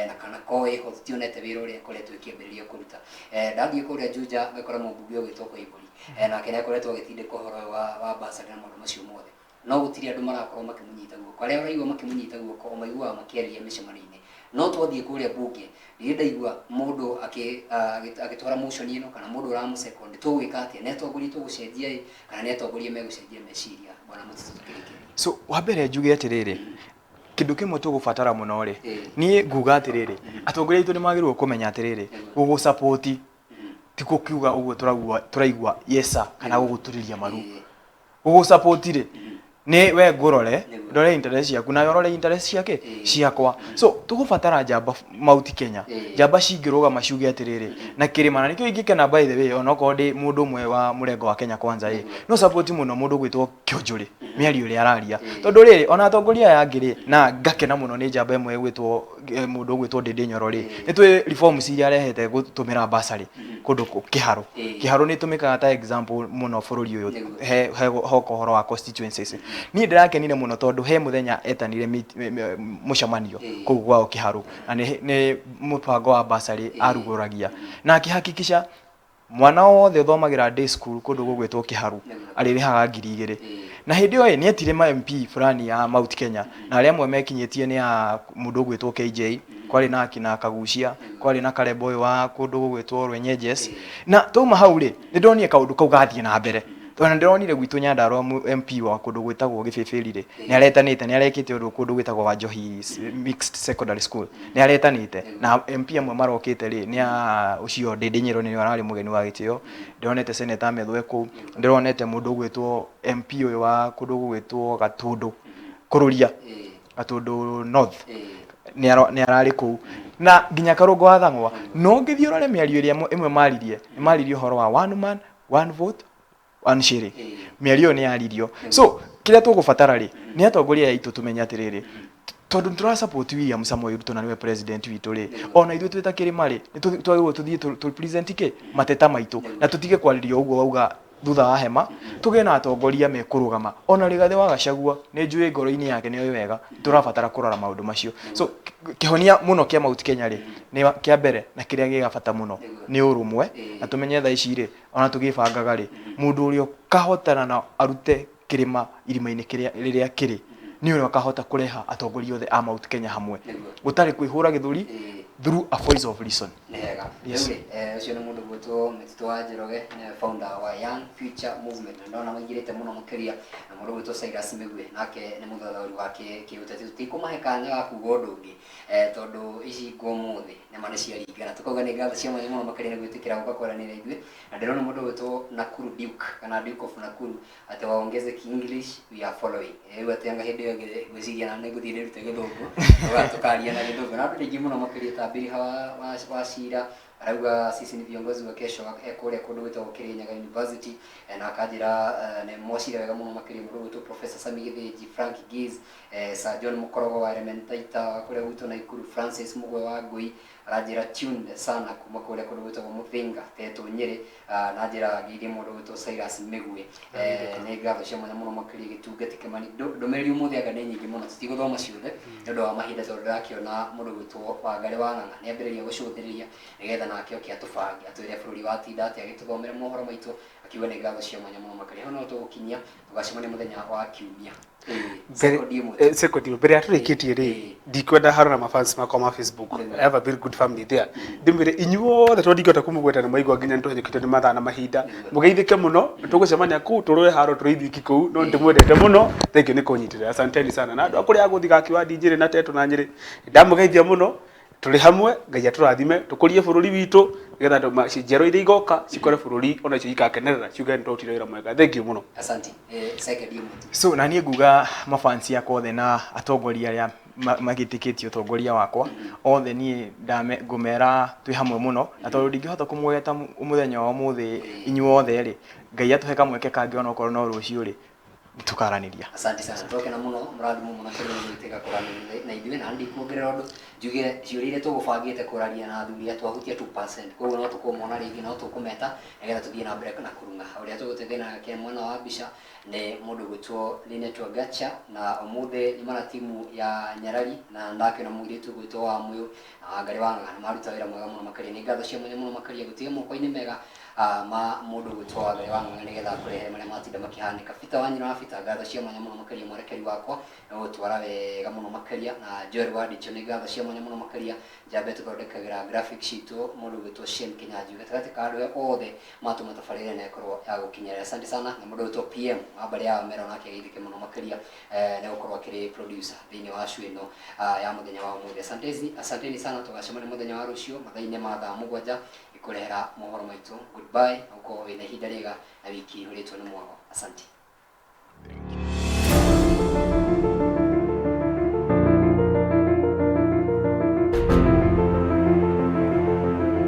Speaker 2: na kana ko ĩho tũtionete wĩra ũrĩa ĩkoretwo ĩkĩambĩrĩria kũruta. Ndathiĩ kũrĩa Juja ngakora mũmbunge ũgwĩtwo Koimbũri, nake nĩ akoretwo agĩtindĩka ũhoro ũyũ wa bursary na maũndũ macio mothe, no gũtirĩ andũ marakorwo makĩmũnyita guoko. Arĩa ũraigua makĩmũnyita guoko o maiguaga makĩarĩria mĩcemanio-inĩ, no twathiĩ kũrĩa bunge ndirĩ ndaigua mũndũ agĩtwara motion ĩno kana mũndũ ũramũ-second. Tũgwĩka atĩa? Nĩ atongoria tũgũcenjia ĩ, kana nĩ atongoria megũcenjia meciria? Bwana Mũtitũ, tũkĩrĩkĩria.
Speaker 3: So wa mbere njuge atĩrĩrĩ, kĩndũ kĩmwe tũgũbatara mũno rĩ, niĩ nguga atĩrĩrĩ, atongoria aitũ nĩ magĩrĩirwo kũmenya atĩrĩrĩ, gũgũsupport ti gũkiuga ũguo tũraigua yes sir, kana gũgũturĩria maru. Gũgũsupport rĩ, nĩ we ngũrore, ndore interest ciaku nawe ũrore interest ciake ciakwa. So tũgũbatara njamba Mount Kenya, njamba cingĩrũgama ciuge atĩrĩrĩ na kĩrĩma, na nĩkĩo ingĩkena, by the way, onokorwo ndĩ mũndũ ũmwe wa mũrengo wa Kenya Kwanza ĩ, no support mũno mũndũ ũgwĩtwo Kĩonjũrĩ, mĩario ĩrĩa araria, tondũ rĩrĩ ona atongoria aya angĩ rĩ, na ngakena mũno nĩ njamba ĩmwe ĩgwĩtwo mũndũ ũgwĩtwo Ndĩndĩ Nyoro rĩ, nĩ twĩ reforms iria arehete gũtũmĩra bursary kũndũ Kĩharũ. Kĩharũ nĩ ĩtũmĩkaga ta example mũno bũrũri ũyũ he hoka ũhoro wa constituencies. Niĩ ndĩrakenire mũno tondũ he mũthenya etanire mũcemanio kũu gwao Kĩharũ, na nĩ mũbango wa bursary arugũragia, na akĩhakikisha mwana wothe ũthomagĩra day school kũndũ gũgwĩtwo Kĩharu arĩrĩhaga 2000. Na hĩndĩ ĩyo ĩ, nĩ etire ma MP fulani ya Mount Kenya, na arĩa amwe mekinyĩtie nĩ a mũndũ ũgwĩtwo KJ, kwarĩ na akina Kagucia, kwarĩ na Karembo ũyũ wa kũndũ gũgwĩtwo Rwenyenjes. Na twauma hau rĩ, nĩ ndonire kaũndũ kau gathiĩ na mbere, tondũ nĩ ndĩronire gwitũ Nyandarua MP wa kũndũ gwĩtagwo Gĩbĩbĩri rĩ, nĩ aretanĩte, nĩ arekĩte ũndũ kũndũ gwĩtagwo Wanjohi Mixed Secondary School, nĩ aretanĩte na MP amwe marokĩte rĩ, nĩ a ũcio Ndĩndĩ Nyoro, nĩwe ararĩ mũgeni wa gĩtĩo. Ndĩronete Senator Methwe kũu, ndĩronete mũndũ ũgwĩtwo MP ũyũ wa kũndũ gũgwĩtwo Gatũndũ Kũrũria, Gatũndũ North, nĩ ararĩ kũu, na nginya Karũngo wa Thang'wa. No ngĩthiĩ ũrore mĩario ĩrĩa ĩmwe maririe, nĩ maririe ũhoro wa one man one vote one shilling. Mĩario ĩyo nĩ yaririo. So kĩrĩa tũgũbatara rĩ, nĩ atongoria aya aitũ tũmenye atĩrĩrĩ, tondũ nĩ tũra support William Samoei Ruto na nĩwe president witũ rĩ, ona ithuĩ twĩ ta kĩrĩma rĩ, nĩ twagĩrĩirwo tũthiĩ tũ present kĩ mateta maitũ, na tũtige kwarĩrio ũguo wauga. Thutha wa hema tũgĩe na atongoria mekũrũgama. Ona Rigathĩ wa Gachagua nĩ njũĩ ngoro-inĩ yake nĩ oĩ wega tũrabatara kũrora maũndũ macio. So kĩhonia mũno kĩa Mount Kenya rĩ, nĩ kĩa mbere na kĩrĩa gĩa bata mũno nĩ ũrũmwe, na tũmenye thaa ici rĩ, ona tũgĩbangaga rĩ, mũndũ ũrĩa ũkahotana na arute kĩrĩma irima-inĩ kĩrĩa rĩrĩa kĩrĩ nĩ ũrĩa ũkahota kũreha atongoria othe a Mount Kenya hamwe gũtarĩ kwĩhũra gĩthũri, through a voice of reason.
Speaker 2: Nĩ hega.
Speaker 3: Yes.
Speaker 2: Rĩu rĩ, ũcio nĩ mũndũ gwĩtwo Mĩtitũ wa Njoroge, nĩwe founder wa Young Future Movement, na ndona maingĩrĩte mũno makĩria, na mũndũ gwĩtwo Cyrus Mĩgwe nake nĩ mũthathaũri wa kĩũteti. Tũtikũmahe kanya ga kuga ũndũ ũngĩ, tondũ ici ngũ ũmũthĩ nĩma nĩ ciaringana. Tũkauga nĩ ngatho cia mwanya mũno makĩria nĩ gwĩtĩkĩra gũka kwaranĩria ithuĩ, na ndĩrona mũndũ gwĩtwo Nakuru Duke kana Duke of Nakuru atĩ waongeze English, we are following. Rĩu atĩ anga hĩndĩ ĩyo ĩngĩ ngwĩciria na nĩngũthiĩ ndĩrute gĩthũngũ, tũkaria na gĩthũngũ. Na andũ aingĩ mũno makĩria ta Bilha wa Cira arauga sisi ni viongozi wa kesho, e kũrĩa kũndũ gwĩtagwo Kirinyaga University, na akanjĩra nĩ mocire wega mũno makĩria. Mũndũ gwĩtwo Professor Sami Gĩthĩnji, Frank Giz, Sir John Mũkorogo wa Elementaita wa kũrĩa gwitũ Naikuru, Francis Mũgwe wa Ngũi aranjĩra tuned sana kuma kũrĩa kũndũ gwĩtagwo Mũthinga Tetũ Nyĩrĩ, na njĩra ngeithie mũndũ gwĩtwo Cyrus Mĩgwe. Nĩ ngatho cia mwanya mũno makĩria. Gĩtungati Kĩmani, ndũmĩrĩri ũmũthĩ anga nĩ nyingĩ mũno, tũtigũthoma ciothe nĩ ũndũ wa mahinda, tondũ ndĩrakĩona mũndũ gwĩtwo Wangarĩ wa Ng'ang'a nĩ ambĩrĩria gũcũthĩrĩria nĩgetha nake oke atũbange, atwĩre bũrũri watinda atĩa, agĩtũthomere mohoro maitũ, akiuga nĩ ngatho cia mwanya mũno makĩria. Hau no tũgũkinyia, tũgacemania mũthenya wa kiumia. Sekondi ĩmwe.
Speaker 1: Sekondi ĩmwe mbere ya tũrĩkĩtie rĩ, ndikwenda harora mafans makwa ma Facebook. I have a very good family there. Ndĩmwĩre inyuothe, tondũ ndingĩhota kũmũgweta nĩ mwaigua nginya nĩtũhĩnyũkĩtio nĩ mathaa na mahinda, mũgeithĩke mũno. Tũgũcemania kũu tũrũe haro tũrĩ ithuiki kũu, no ndĩmwendete mũno. Thank you nĩ kũnyitĩrĩra, asanteni sana. Na andũ a kũrĩa agũthiga Kĩwandi, Njĩrĩ na Tetũ na Nyĩrĩ, ndamũgeithia mũno. Tũrĩ hamwe, Ngai atũrathime, tũkũrie bũrũri witũ nĩgetha andũ njiarwa iria igoka cikore bũrũri onacio ikakenerera, ciuge nĩ twarutire wĩra mwega. Thank you mũno.
Speaker 2: Asante. Sekondi ĩmwe tu.
Speaker 3: So na niĩ nguga mafansi yakwa othe na atongoria arĩa magĩtĩkĩtie ũtongoria wakwa othe, niĩ ngũmera twĩ hamwe mũno, na tondũ ndingĩhota kũmũgweta mũthenya wa ũmũthĩ inyuothe rĩ, Ngai atũhe kamweke kangĩ onokorwo no rũciũ rĩ, tũkaranĩria.
Speaker 2: Asante sana, twakena mũno, mũrathimo mũno tondũ nĩ gwĩtĩka kũranĩria na ithuĩ. Na ndikuongerera ũndũ, njuge ciũria iria tũgũbangĩte kũraria na athuri a twahutia 2%, koguo no tũkũmona rĩngĩ, no tũkũmeta nĩgetha tũthiĩ na mbere na kũrung'a. Ũrĩa tũgũteithia nake mwena wa mbica nĩ mũndũ gwĩtwo Linet Wagacha, na ũmũthĩ nyuma na timu ya Nyarari, na ndakĩona mũirĩtu gwĩtwo wa Mũyũ na Wangarĩ wa Ng'ang'a nĩ maruta wĩra mwega mũno makĩria. Nĩ ngatho cia mwanya mũno makĩria gũtige moko-inĩ mega ma mũndũ gwĩtwo Wangarĩ wa Ng'ang'a nĩgetha akũrehere marĩa matinda makĩhanĩka. Peter Wanyina wa Peter, ngatho cia mwanya mũno makĩria, mwerekeri wakwa nĩ gũtwara wega mũno makĩria, na Joel Wandicho, nĩ ngatho cia mwanya mũno makĩria, njambe tũthondekagĩra graphics citũ mũndũ gwĩtwo Shane Kinyanjui, gatagatĩ ka andũ othe matũma tabarĩra ĩno ĩkorwo ya gũkinyĩra. Asante sana. Na mũndũ gwĩtwo PM wa mbarĩ ya Omero nake ageithĩke mũno makĩria, nĩ gũkorwo akĩrĩ producer thĩinĩ wa show ĩno ya mũthenya wa ũmũthĩ. Asanteni, asanteni sana, tũgacemania mũthenya wa rũciũ mathaa-inĩ ma thaa 7 ikũrehera mohoro maitũ. Goodbye, na ũkorwo wĩna ihinda rĩega na wiki ihũrĩtwo nĩ mwago. Asante.
Speaker 3: Thank you.